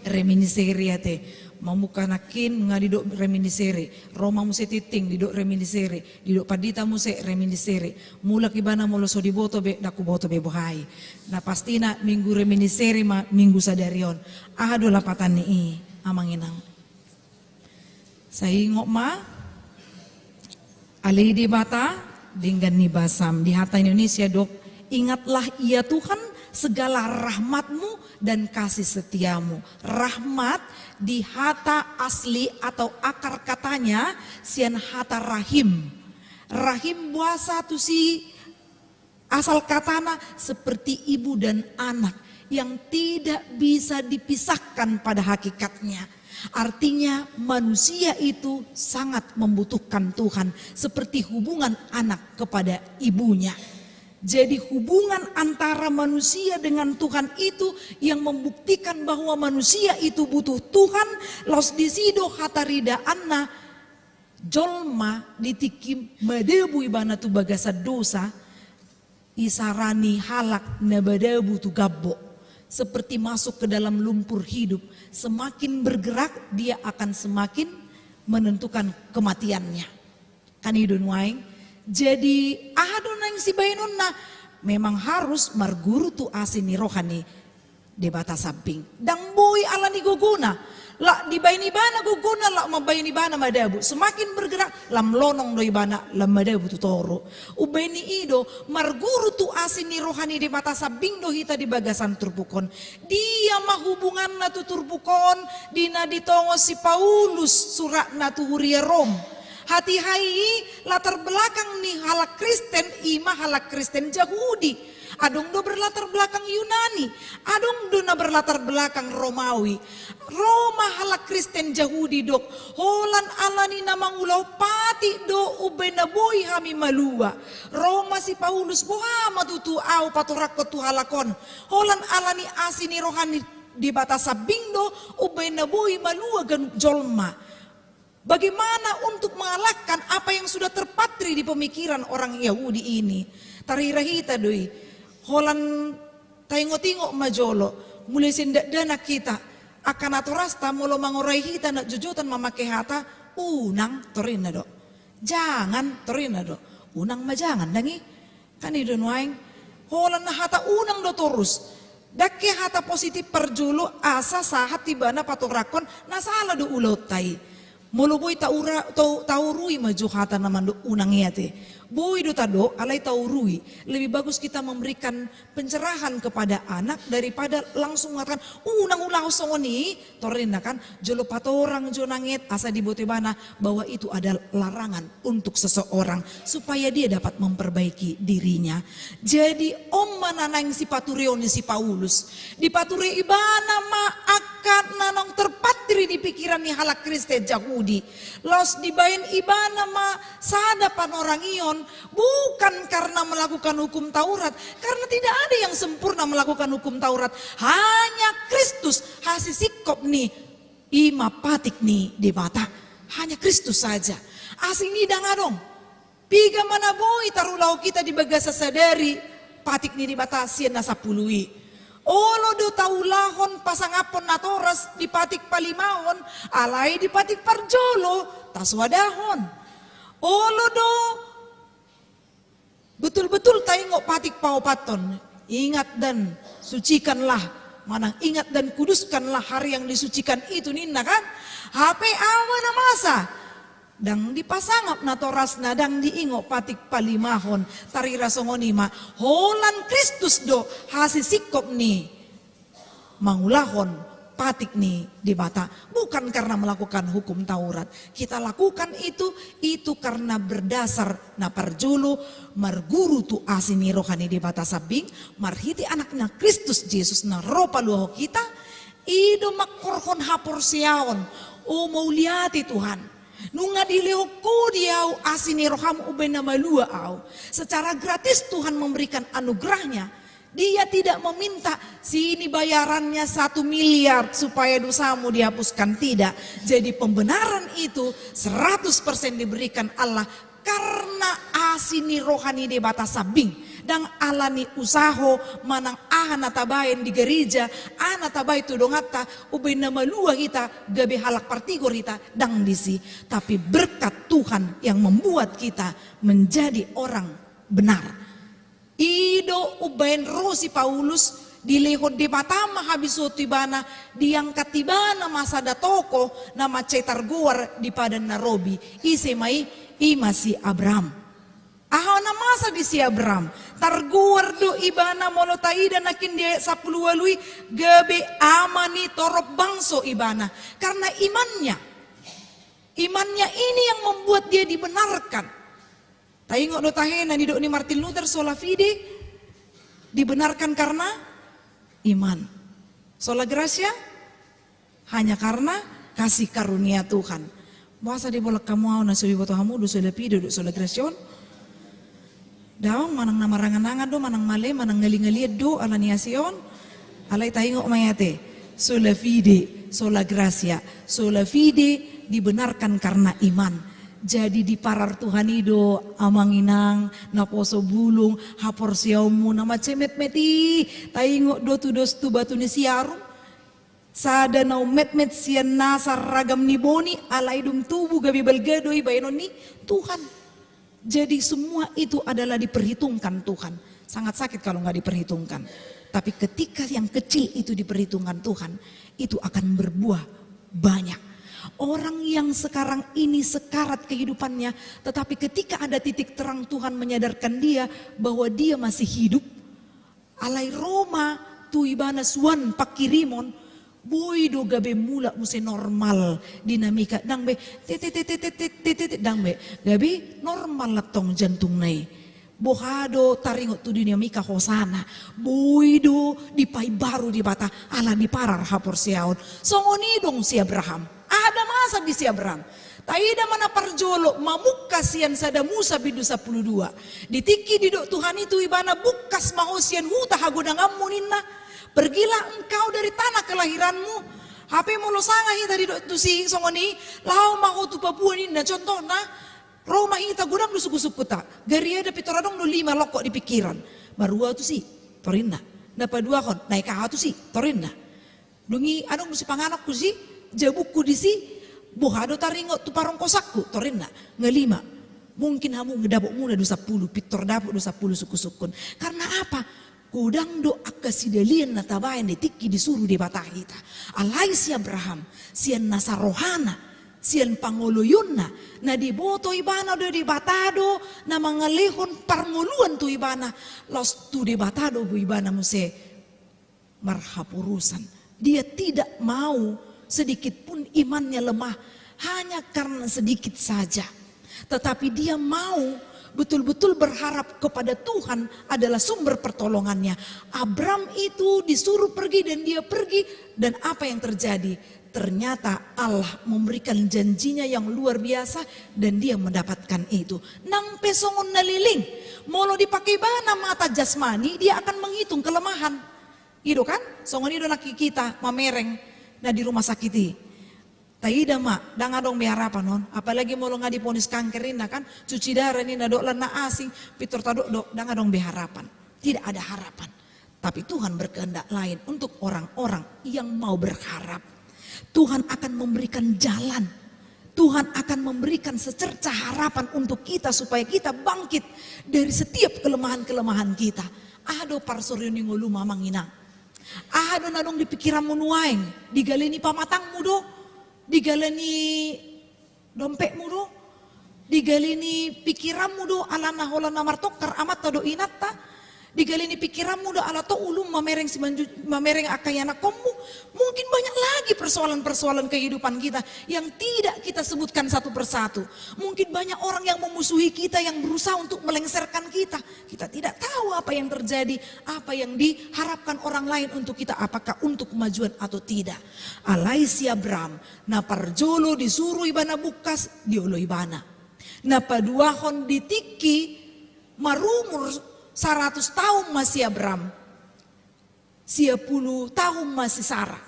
Reminiscere ate. Mamungka nangkin nga didok reminiscere. Ro ma muse tingting didok reminiscere. Didok pandita muse reminiscere. Mulak ibana molo so diboto be, ndang huboto be boha i. Na pastina minggu reminiscere ma minggu sadari on. Aha do lapatan ni i amang inang? Sai ingot ma, ale Debata, denggan ni basam. Di hata Indonesia dok, ingatlah ia Tuhan segala rahmat-Mu dan kasih setia-Mu. Rahmat di hata asli atau akar katanya sian hata rahim. Rahim boasa tusi asal katana seperti ibu dan anak yang tidak bisa dipisahkan pada hakikatnya. Artinya, manusia itu sangat membutuhkan Tuhan, seperti hubungan anak kepada ibunya. Jadi, hubungan antara manusia dengan Tuhan itu yang membuktikan bahwa manusia itu butuh Tuhan. Laos disi do hataridaanna, jolma di tingki madabu ibana tu bagasan dosa, isarani halak na madabu tu gambok, seperti masuk ke dalam lumpur hidup. Semakin bergerak, dia akan semakin menentukan kematiannya. Kan i do nuaeng. Jadi, aha do naeng sibaenonna? Memang harus marguru tu asi ni roha ni Debata sambing. Ndang boi ala ni gogona. Lak dibaen ibana gogona, lak mambaen ibana madabu. Semakin bergerak, lam lonong do ibana, lam madabu tu toru. Umbaen ni i do, marguru tu asi ni roha ni Debata sambing do hita di bagasan turpuk on. Dia ma hubunganna tu turpuk on, di na ditongos si Paulus suratna tu huria Rom. Hatiha i, latar belakang ni halak Kristen, i ma halak Kristen Jahudi. Adong do berlatar belakang Yunani, adong do na berlatar belakang Romawi. Ro ma halak Kristen Jahudi dok, holan ala ni na mangulahon patik do umbaen na boi hami malua. Ro ma si Paulus, boha ma tutu ahu patorangkon tu halak on? Holan ala ni asi ni roha ni Debata sambing do umbaen na boi malua ganup jolma. Bagaimana untuk mengalahkan apa yang sudah terpatri di pemikiran orang Yahudi ini? Tarhira hita do i. Holan taingot-ingot ma jolo, mulai sian dakdanak hita. Angka natorasta molo mangorai hita na jojotan mamake hata, unang, torinna do. Jangan, torinna do. Unang ma jangan, ndang i. Kan i do nuaeng, holan na hata unang do torus. Ndang ke hata positif parjolo asa sahat ibana patorangkon na sala do ulaonta i. Molo boi taura-, tau-, taurui ma jo hata na mandok unang i ate. Boi do tadok, alai taurui. Lebih bagus kita memberikan pencerahan kepada anak daripada langsung mengatakan, "Unang ulahon songon i." Torinna kan, jolo patorang jo nanget asa diboto ibana bahwa itu adalah larangan untuk seseorang, supaya dia dapat memperbaiki dirinya. Jadi, on ma na naeng sipatureon ni si Paulus. Dipature ibana ma angka na naung terpatri di pikiran ni halak Kristen Jahudi. Laos dibaen ibana ma sada panorangion, bukan karena melakukan hukum Taurat, karena tidak ada yang sempurna melakukan hukum Taurat. Hanya Kristus hasisingkop ni, i ma patik ni Debata. Hanya Kristus saja. Asing ni ndang adong. Piga ma na boi tarulahon hita di bagasan sadari patik ni Debata sian na sampulu i. Olo do taulahon pasangaphon natoras di patik palimahon, alai di patik parjolo tasoadahon. Olo do betul-betul taingot patik paopathon. Ingat dan sucikanlah, manang ingat dan kuduskanlah hari yang disucikan itu ninna kan. Hape aha na masa? Ndang dipasangap natorasna, ndang diingot patik palimahon. Tarhira songon i ma, holan Kristus do hasisingkop ni mangulahon patik ni Debata, bukan karena melakukan hukum Taurat. Kita lakukan itu, itu karena berdasar na parjolo, marguru tu asi ni roha ni Debata sambing, marhite Anakna Kristus Jesus na ro paluahon hita, i do mangkorhon haporseaon. O, mauliate Tuhan. Nunga dilehon Ho di ahu asi ni rohaM umbahen na malua ahu. Secara gratis Tuhan memberikan anugerahnya. Dia tidak meminta, "Sini bayarannya satu miliar supaya dosamu dihapuskan." Tidak. Jadi pembenaran itu seratus persen diberikan Allah karena asi ni roha ni Debata sambing. Ndang ala ni usaha ho manang aha na tabahen di gereja, aha na tabahen tu donganta, umbahen na malua hita, gabe halak partigor hita, ndang disi. Tapi berkat Tuhan yang membuat kita menjadi orang benar. I do umbahen ro si Paulus, dilehon Debata ma habisuhon tu ibana, diangkat ibana ma sada tokoh na mansai targoar di Padan na Robi. Ise ma i? I ma si Abraham. Aha na masa di si Abraham? Targoar do ibana, molo taida nangkin di ayat sampulu ualu i, gabe ama ni torop bangso ibana. Karena imannya. Imannya ini yang membuat dia dibenarkan. Taingot do tahe na nidok ni Martin Luther, sola fide, dibenarkan karena iman. Sola gratia, hanya karena kasih karunia Tuhan. Boasa dibolak hamu au na so diboto hamu do sola fide dohot sola gratia on? Daong, manang na marangan-angan do, manang male, manang ngali-ngalian do ala ni asi on. Alai taingot ma i ate. Sola fide, sola gratia. Sola fide dibenarkan karena iman. Jadi diparar Tuhan i do amang inang, naposo bulung, haporseaonmu na mansai metmet i. Taingot do tudos tu batu ni Siarum. Sada na ummetmet sian nasa ragam ni boni, alai dung tubu gabe balga do i baenon ni Tuhan. Jadi semua itu adalah diperhitungkan Tuhan. Sangat sakit kalau nggak diperhitungkan. Tapi ketika yang kecil itu diperhitungkan Tuhan, itu akan berbuah banyak. Orang yang sekarang ini sekarat kehidupannya, tetapi ketika ada titik terang Tuhan menyadarkan dia bahwa dia masih hidup, alai ro ma tu ibana suan pangkirimon, boi do gabe mulak muse normal dinamika, ndang be te te te te te te te te, ndang be, gabe normal antong jantungna i. Boha do taringot tu dinamika hosana, boi do dipaimbaru Debata ala diparar haporseaon. Songon i do si Abraham. Aha na masa di si Abraham? Taida ma na parjolo, mamungka sian sada Musa bindu sampulu dua. Di tingki didok Tuhan i tu ibana, bungkas ma ho sian huta hagodanganmu ninna. Pergilah engkau dari tanah kelahiranmu. Hape molo sanga hita didok tusi songon i, laho ma ho tu Papua ninna, contohna, ro ma hita, godang do suku-sukuta. Gariada pintor adong do lima lokok di pingkiran. Marua tusi, torinna. Na paduahon, naeng aha tusi, torinna. Dung i adong do sipanganonku disi, jabungku disi, boha do taringot tu parongkosangku, torinna. Ngalima, mungkin hamu dapotmuna do sampulu, pintor dapot do sampulu suku-sukun. Karena apa? Godang do angka sidalian na tabaen di tingki disuru Debata hita. Alai si Abraham, sian nasa rohana, sian pangoloionna, na diboto ibana do Debata do na mangalehon parngoluan tu ibana, laos tu Debata do ibana muse marhaporusan. Dia tidak mau sedikit pun imannya lemah, hanya karena sedikit saja. Tetapi dia mau betul-betul berharap kepada Tuhan adalah sumber pertolongannya. Abram itu disuruh pergi dan dia pergi, dan apa yang terjadi? Ternyata Allah memberikan janjinya yang luar biasa dan dia mendapatkan itu. Nang pe songon na leleng, molo dipake ibana mata jasmani, dia akan menghitung kelemahan. I do kan? Songon i do nangkin hita mamereng na di rumah sakit i. Taida ma, ndang adong be harapan on. Apalagi molo nga diponis kanker inna kan, cuci darah ninna dohot lan na asing, pintor tadok do, ndang adong be harapan. Tidak ada harapan. Tapi Tuhan berkehendak lain untuk orang-orang yang mau berharap. Tuhan akan memberikan jalan. Tuhan akan memberikan secerca harapan untuk kita supaya kita bangkit dari setiap kelemahan-kelemahan kita. Aha do parsorion ni ngolum amang inang? Aha do na adong di pingkiranmu nuaeng? Digale ni pamatangmu do? Digale ni dompetmu do? Digale ni pingkiranmu do ala na holan na martongkar amanta dohot inanta? Digale ni pingkiranmu do ala tong ulum mamereng simanju-, mamereng angka ianakkonmu? Mungkin banyak lagi persoalan-persoalan kehidupan kita yang tidak kita sebutkan satu persatu. Mungkin banyak orang yang memusuhi kita, yang berusaha untuk melengsarkan kita. Kita tidak tahu apa yang terjadi, apa yang diharapkan orang lain untuk kita, apakah untuk kemajuan atau tidak. Alai si Abram, na parjolo disuru ibana bungkas, diolo ibana. Na paduahon di tingki marumur saratus taon ma si Abram, sia pulu taon ma si Sara.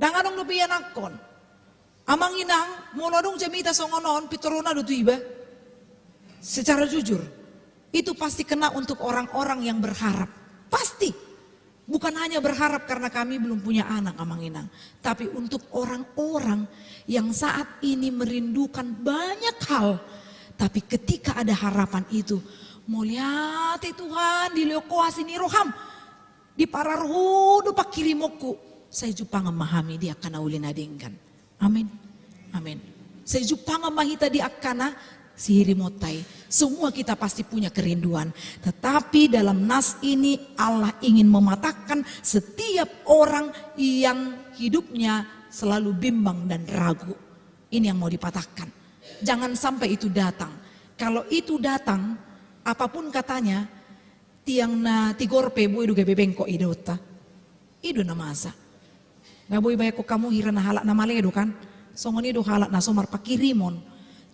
Ndang adong dope ianakkon. Amang inang, molo adong jamita songon on, pintorna do tu iba. Secara jujur, itu pasti kena untuk orang-orang yang berharap. Pasti. Bukan hanya berharap karena kami belum punya anak, amang inang, tapi untuk orang-orang yang saat ini merindukan banyak hal, tapi ketika ada harapan itu, mauliate Tuhan, dilehon Ho asi ni roham, diparar Ho do pangkirimonku, sai jumpangan ma hami di angka na uli na denggan. Amin. Amin. Sai jumpangan ma hita di angka na sihirimonta i. Semua kita pasti punya kerinduan. Tetapi dalam nas ini Allah ingin mematahkan setiap orang yang hidupnya selalu bimbang dan ragu. Ini yang mau dipatahkan. Jangan sampai itu datang. Kalau itu datang, apapun katanya, tiang na tigor pe boi do gabe bengkok idaonta. I do na masa. Nga boi baen hamu hira na halak na male do kan. Songon i do halak na so marpanghirimon.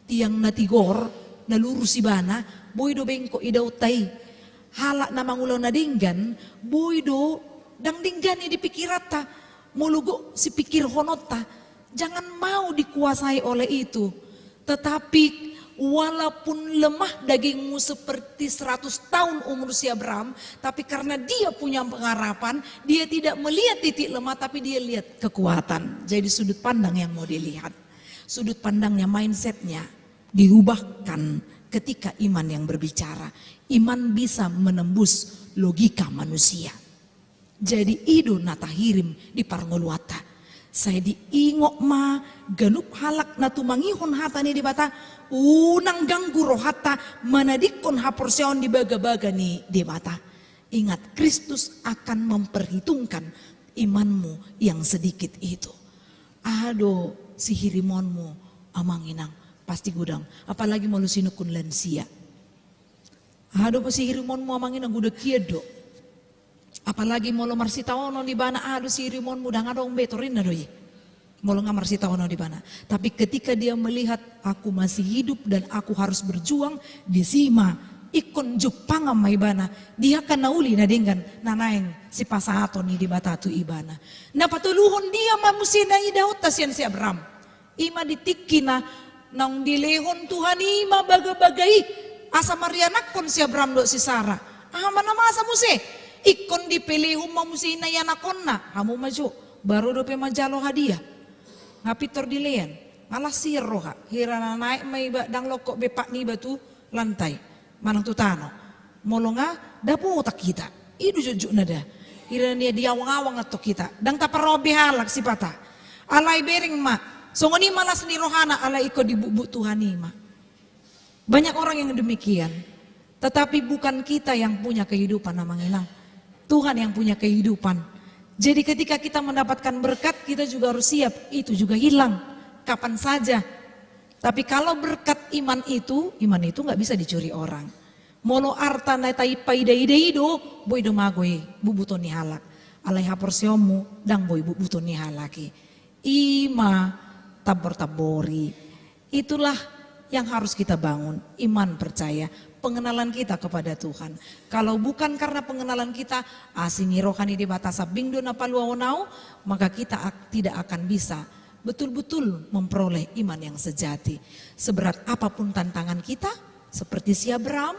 Tiang na tigor, na lurus ibana, boi do bengkok idaonta i. Halak na mangulahon na denggan, boi do ndang denggan i di pingkiranta. Molo gok sipingkirhononta. Jangan mau dikuasai oleh itu. Tetapi walaupun lemah dagingmu seperti seratus tahun umur si Abraham, tapi karena dia punya pengharapan, dia tidak melihat titik lemah, tapi dia lihat kekuatan. Jadi sudut pandang yang mau dilihat. Sudut pandangnya, mindsetnya diubahkan ketika iman yang berbicara. Iman bisa menembus logika manusia. Jadi i do na tahirim di parngoluanta. Sai diingot ma ganup halak na tumangihon hata ni Debata, unang ganggu rohanta manadingkon haporseaon di bagabaga ni Debata. Ingat, Kristus akan memperhitungkan imanmu yang sedikit itu. Aha do sihirimonmu, amang inang, pasti godang. Apalagi molo sinungkun lansia. Aha do sihirimonmu, amang inang, godang hian do. Apalagi molo marsitaonon ibana, aha do sihirimonmu, ndang adong be, torinna do i. Molo nga marsitaonon ibana. Tapi ketika dia melihat, "Aku masih hidup dan aku harus berjuang," disi ma ingkon jumpangan ma ibana di angka na uli na denggan na naeng sipasahaton ni Debata tu ibana. Na patoluhon dia ma muse na idaonta sian si Abraham. I ma di tingki na naung dilehon Tuhan i ma bagabaga i asa marianakhon si Abraham dohot si Sara. Aha ma na masa muse? Ingkon dipelehon ma muse i na ianakhonna. Hamu ma jo, baru dope manjalo hadiah. Nga pintor dilean. Nga las sian roha. Hira na naek ma iba, ndang longkok be pat niba tu lantai manang tu tano. Molo nga dapotan hita. I do jotjotna da. Hira na nian diawang-awang antong hita. Ndang taparrohahon be halak sipata. Alai bereng ma. Songon i ma las ni rohana, alai ingkon dibutbut Tuhan i ma. Banyak orang yang demikian. Tetapi bukan kita yang punya kehidupan, amang inang. Tuhan yang punya kehidupan. Jadi ketika kita mendapatkan berkat, kita juga harus siap. Itu juga hilang. Kapan saja. Tapi kalau berkat iman itu, iman itu nggak bisa dicuri orang. Molo arta na tapaida-ida i do, boi do mago i butbuton ni halak. Alai haporseaonmu, ndang boi butbuton ni halak i. I ma tambor-tambori. Itulah yang harus kita bangun, iman percaya, pengenalan kita kepada Tuhan. Kalau bukan karena pengenalan kita, asi ni roha ni Debata sambing do na paluahon ahu, maka kita ak-, tidak akan bisa betul-betul memperoleh iman yang sejati. Seberat apapun tantangan kita, seperti si Abraham,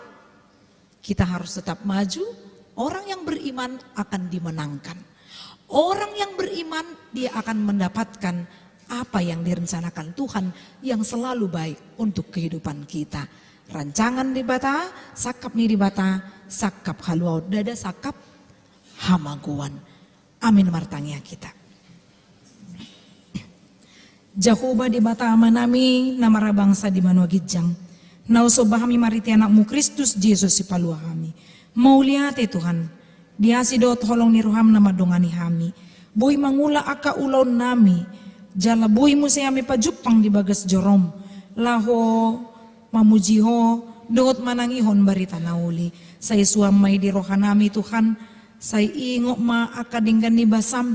kita harus tetap maju. Orang yang beriman akan dimenangkan. Orang yang beriman, dia akan mendapatkan apa yang direncanakan Tuhan yang selalu baik untuk kehidupan kita. Rancangan Debata, sangkap ni Debata, sangkap haluaon, ndada sangkap hamagoan. Amin. Martangiang hita. Jahowa Debata Amanami na marhabangsa di banua ginjang, na husomba hami marhite Anakmu Kristus Jesus Sipalua hami. Mauliate Tuhan, di asi dohot holong ni roham na mandongani hami, boi mangula angka ulaonnami, jala boi muse hami pajumpang di bagas jorom, laho mamuji Ho dohot manangihon barita na uli. Sai suan ma i di rohanami Tuhan, sai ingot ma angka denggan ni basam,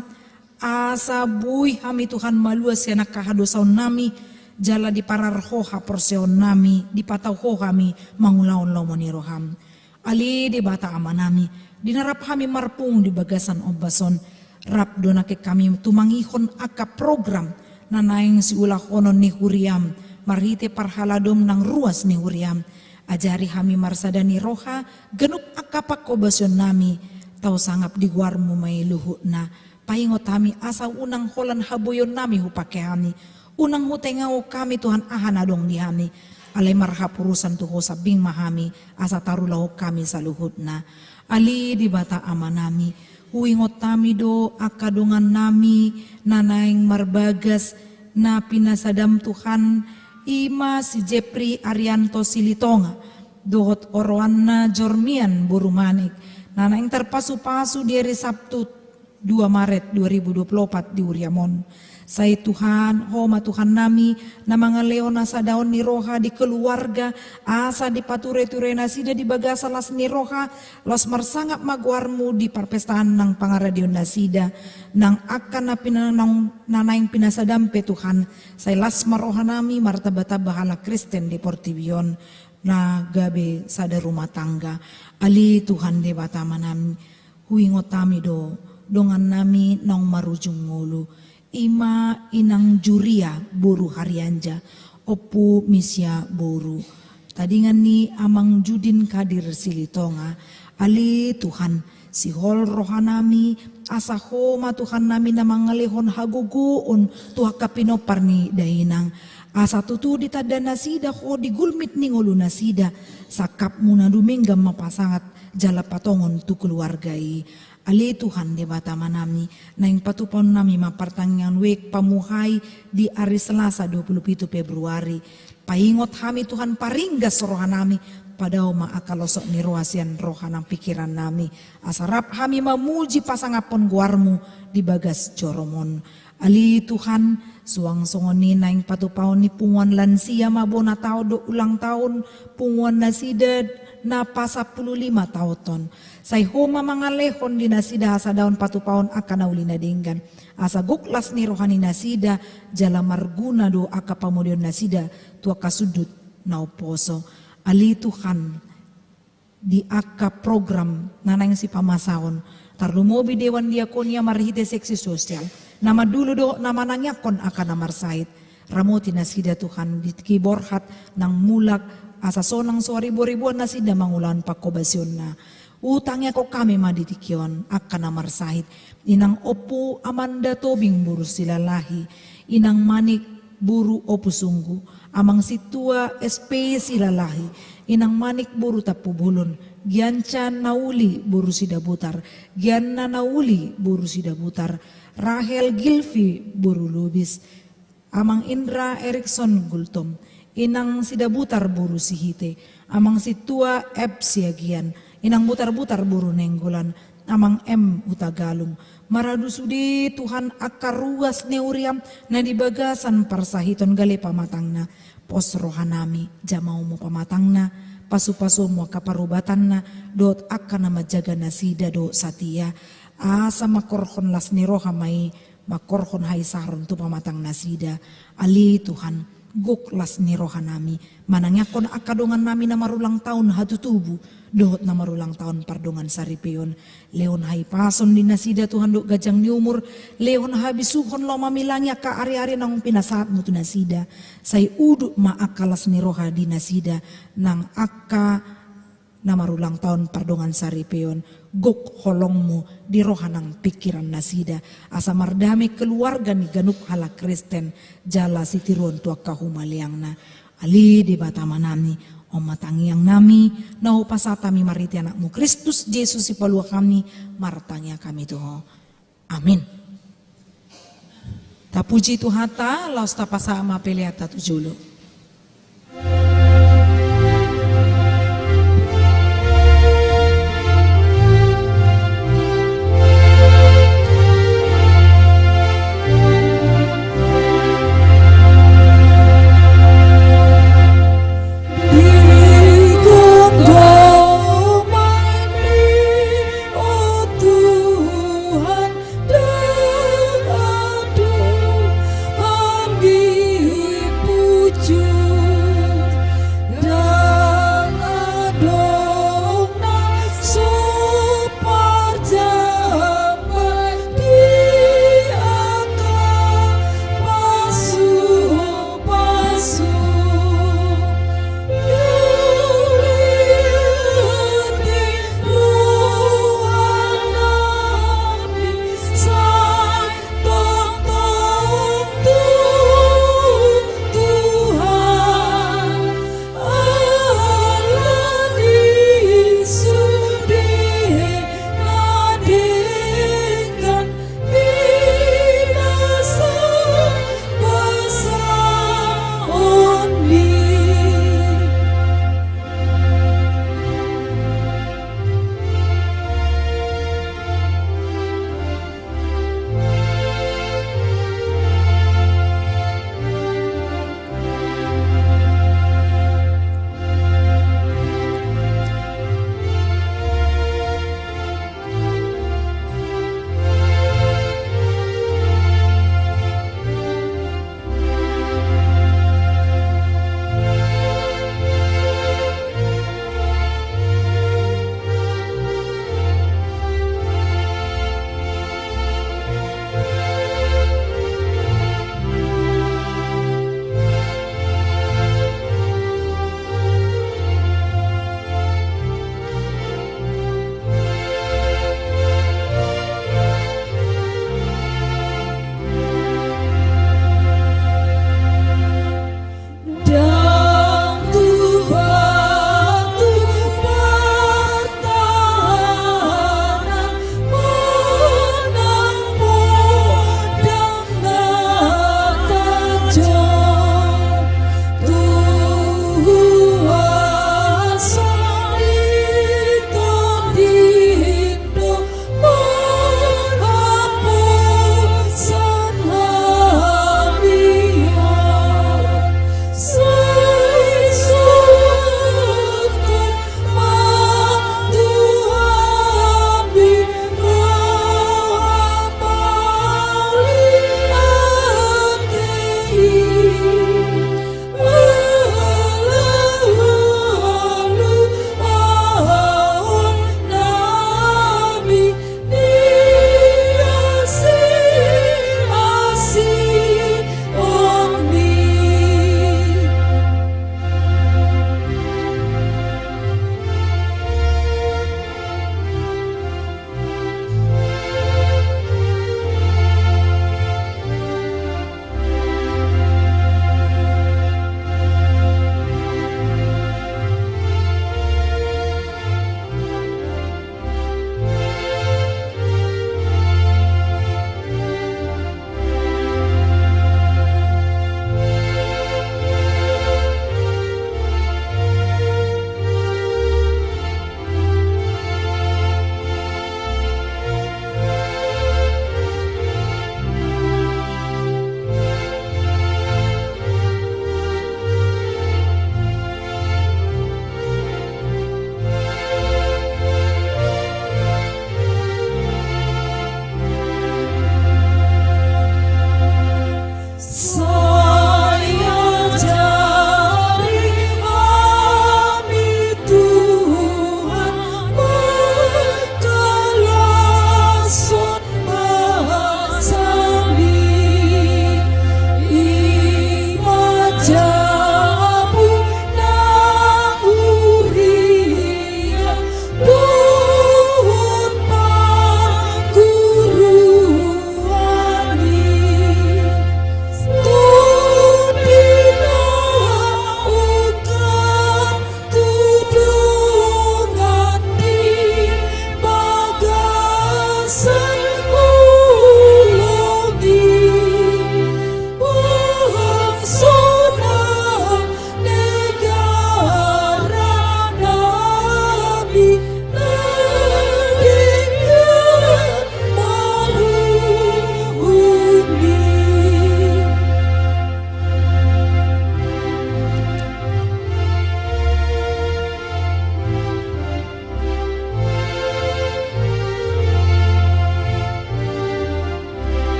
asa boi hami Tuhan malua sian angka hadosaonnami, jala diparar Ho haporseaonnami, dipatau Ho hami mangulahon lomo ni roham. Ale Debata Amanami, di na rap hami marpungu di bagasan ombas on, rap do nangkin hami tumangihon angka program na naeng siulahonon ni huriam, marhite parhaladom nang ruas ni huriam. Ajari hami marsada ni roha, ganup angka panghobasionami, tau sangap di goarmu ma i luhutna. Paingot hami asa unang holan haboionnami hupangke hami. Unang hutengahon hami Tuhan aha na adong di hami. Alai marhaporusan tu Ho sambing ma hami, asa tarulahon hami saluhutna. Ale Debata Amanami, huingot hami do angka dongannami na naeng marbagas, na pinasadam Tuhan, I ma si Jepri Arianto Silitonga, dohot oroanna Jormian boru Manik, na naeng tarpasupasu di ari Sabtu dua Maret dua ribu dua puluh opat di huriam on. Sai Tuhan, Ho ma Tuhannami, na mangalehon hasadaon ni roha di keluarga, asa dipatureture nasida di bagasan las ni roha, laos marsangap ma goarMu di parpestaan nang pangaradeon nasida, nang angka na pina-, nang, na naeng pinasadam pe Tuhan, sai las ma rohanami martambatamba halak Kristen di portibi on, na gabe sada rumah tangga. Ale Tuhan Debata Amanami, huingot hami do dongannami naung marujung ngolu, i ma Inang Juria boru Harianja, Ompu Misia boru, tadingan ni Amang Judin Kadir Silitonga. Ale Tuhan, sihol rohanami, asa Ho ma Tuhannami na mangalehon hagogoon tu angka pinompar ni dainang. Asa tutu ditanda nasida Ho di gulmit ni ngolu nasida, sangkapMu na dumenggan ma pasahat jala patongon tu keluarga i. Ale Tuhan Debata Amanami, naeng patupaonnami ma partangiangan wijk pamuhai di ari Selasa dua puluh pitu Februari. Paingot hami Tuhan, paringgas rohanami, padao ma angka losok ni roha sian roha nang pikirannami, asa rap hami mamuji pasangaphon goarMu di bagas joroM on. Ale Tuhan, suang songon i naeng patupaon ni punguan lansia ma bona taon dohot ulang taon punguan nasida na pasampulu lima taonhon. Sai Ho ma mangalehon di nasida hasadaon patupaon angka na uli na denggan, asa gok las ni roha ni nasida, jala marguna do angka pamodeon nasida tu angka sundut na umposo. Ale Tuhan, di angka program na naeng sipamasaon, tarlumobi Dewan Diakonia marhite seksi sosial, na mandulu dohot na manangiangkon angka na marsahit. Ramoti nasida Tuhan di tingki borhat nang mulak, asa sonang so ribu-ribuan nasida mangulahon pangkobasionna. Hutangiangkon hami ma di tingki on angka na marsahit, Inang Ompu Amanda Tobing boru Silalahi, Inang Manik boru Ompusunggu, Amang Sintua S P Silalahi, Inang Manik boru Tampubolon, Gianca Nauli boru Sidabutar, Gianna Nauli boru Sidabutar, Rahel Gilvi boru Lubis, Amang Indra Erikson Gultom, Inang Sidabutar boru Sihite, Amang Sintua F Siagian, Inang Butarbutar boru Nainggolan, Amang M Hutagalung. Maradu sude Tuhan angka ruas ni huriaM na di bagasan parsahiton, gale pamatangna. Pos rohanami, jamauMu pamatangna, pasupasuMu angka parubatanna dohot angka na manjaga nasida dohot satia, asa mangkorhon las ni roha ma i, mangkorhon haisaron tu pamatang nasida. Ale Tuhan, gok las ni rohanami manangiangkon angka dongannami na marulang taon hatutubu dohot na marulang taon pardongan saripeon. Lehon hahipason di nasida Tuhan dohot ganjang ni umur, lehon habisuhon laho mamilangi angka ari-ari naung pinasahatMu tu nasida. Sai udut ma angka las ni roha di nasida, nang angka na marulang taon pardongan saripeon, gok holongMu di roha nang pingkiran nasida, asa mardame keluarga ni ganup halak Kristen, jala sitiruon tu angka humaliangna. Ale Debata Amanami, on ma tangiangnami, na hupasahat hami marhite AnakMu Kristus Jesus Sipaluahonnami, martangiang hami tu Ho. Amin. Tapuji Tuhanta, laos tapasahat ma peleanta tu jolo.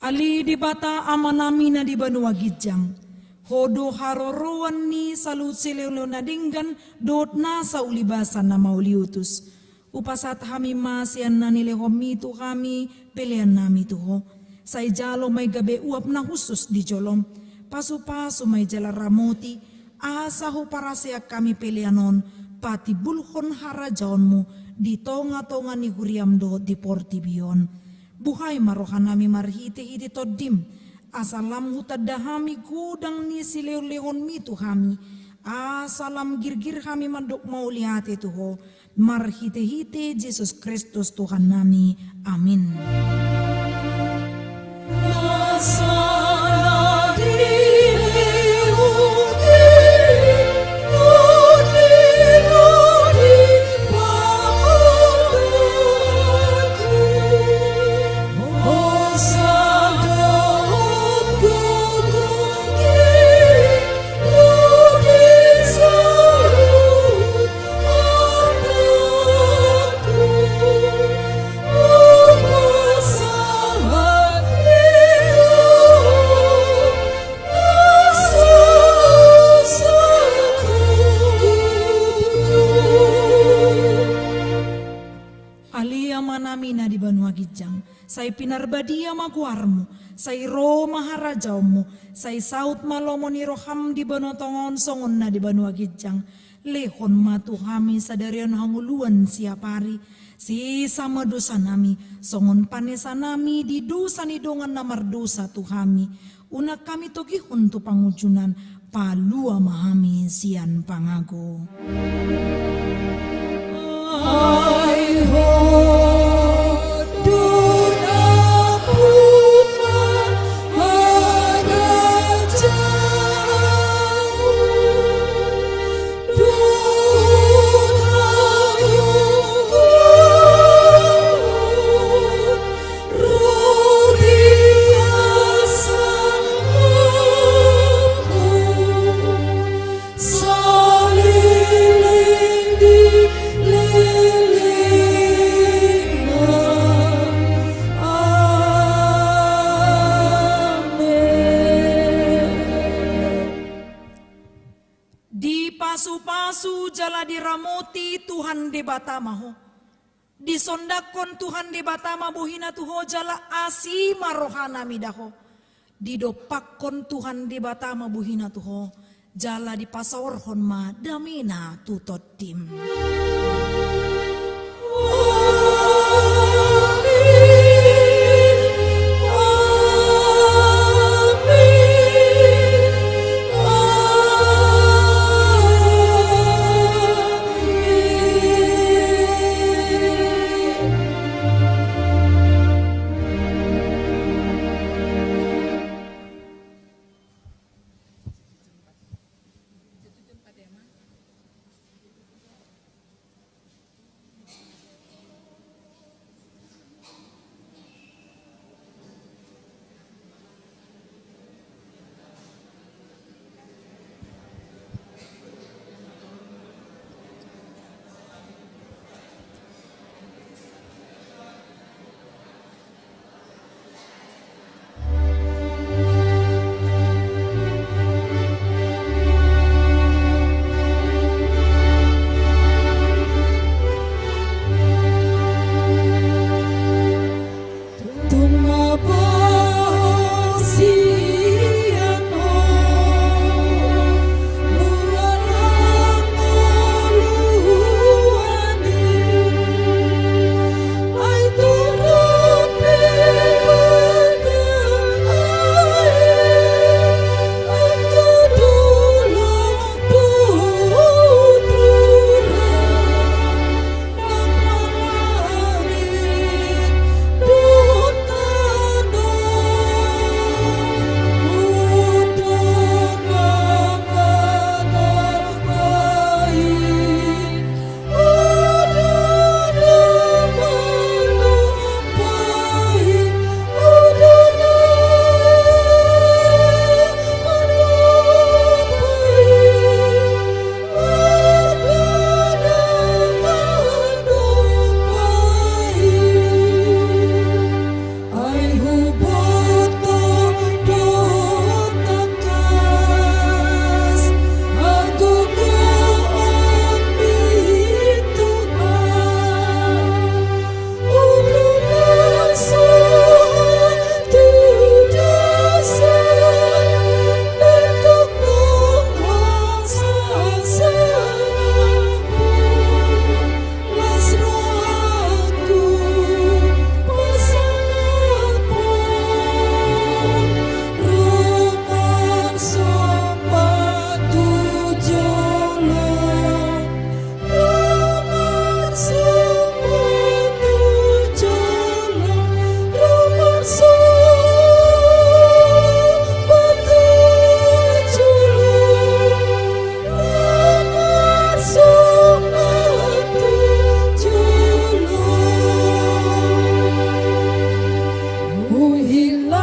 Ale Debata Amanami na di banua ginjang, Ho do haroroan ni saluhut silehonlehon na denggan dohot nasa ulibasa na mauliutus. Hupasahat hami ma sian na nilehonMi tu hami peleannami tu Ho. Sai jalo ma i gabe uap na hushus di joloM. Pasupasu ma i jala ramoti, asa huparaseak hami pelean on patimbulhon harajaonMu di tongatonga ni huriaM dohot di portibi on. Buhai ma rohanami marhitehite TondiM, asa lam hutanda hami godang ni silehonlehonMi tu hami, asa lam girgir hami mandok mauliate tu Ho, marhitehite Jesus Kristus Tuhannami. Amin. Ale Amanami na di banua ginjang, sai pinarbadia ma goarMu, sai ro ma harajaonMu, sai saut ma lomo ni rohaM di banua tonga on songon na di banua ginjang. Lehon ma tu hami sadari on hangoluan siapari, sesa ma dosanami, songon panesanami di dosa ni dongan na mardosa tu hami. Unang hami togihon tu pangunjunan, palua ma hami sian pangago. Ai Ho do nampuna harajaon, Dipasupasu jala diramoti Tuhan Debata ma ho. Disondangkon Tuhan Debata ma bohiNa tu ho jala asi ma rohaNa mida ho. Didompakkon Tuhan Debata ma bohiNa tu ho jala dipasaorhon ma dameNa tu tondim. Illa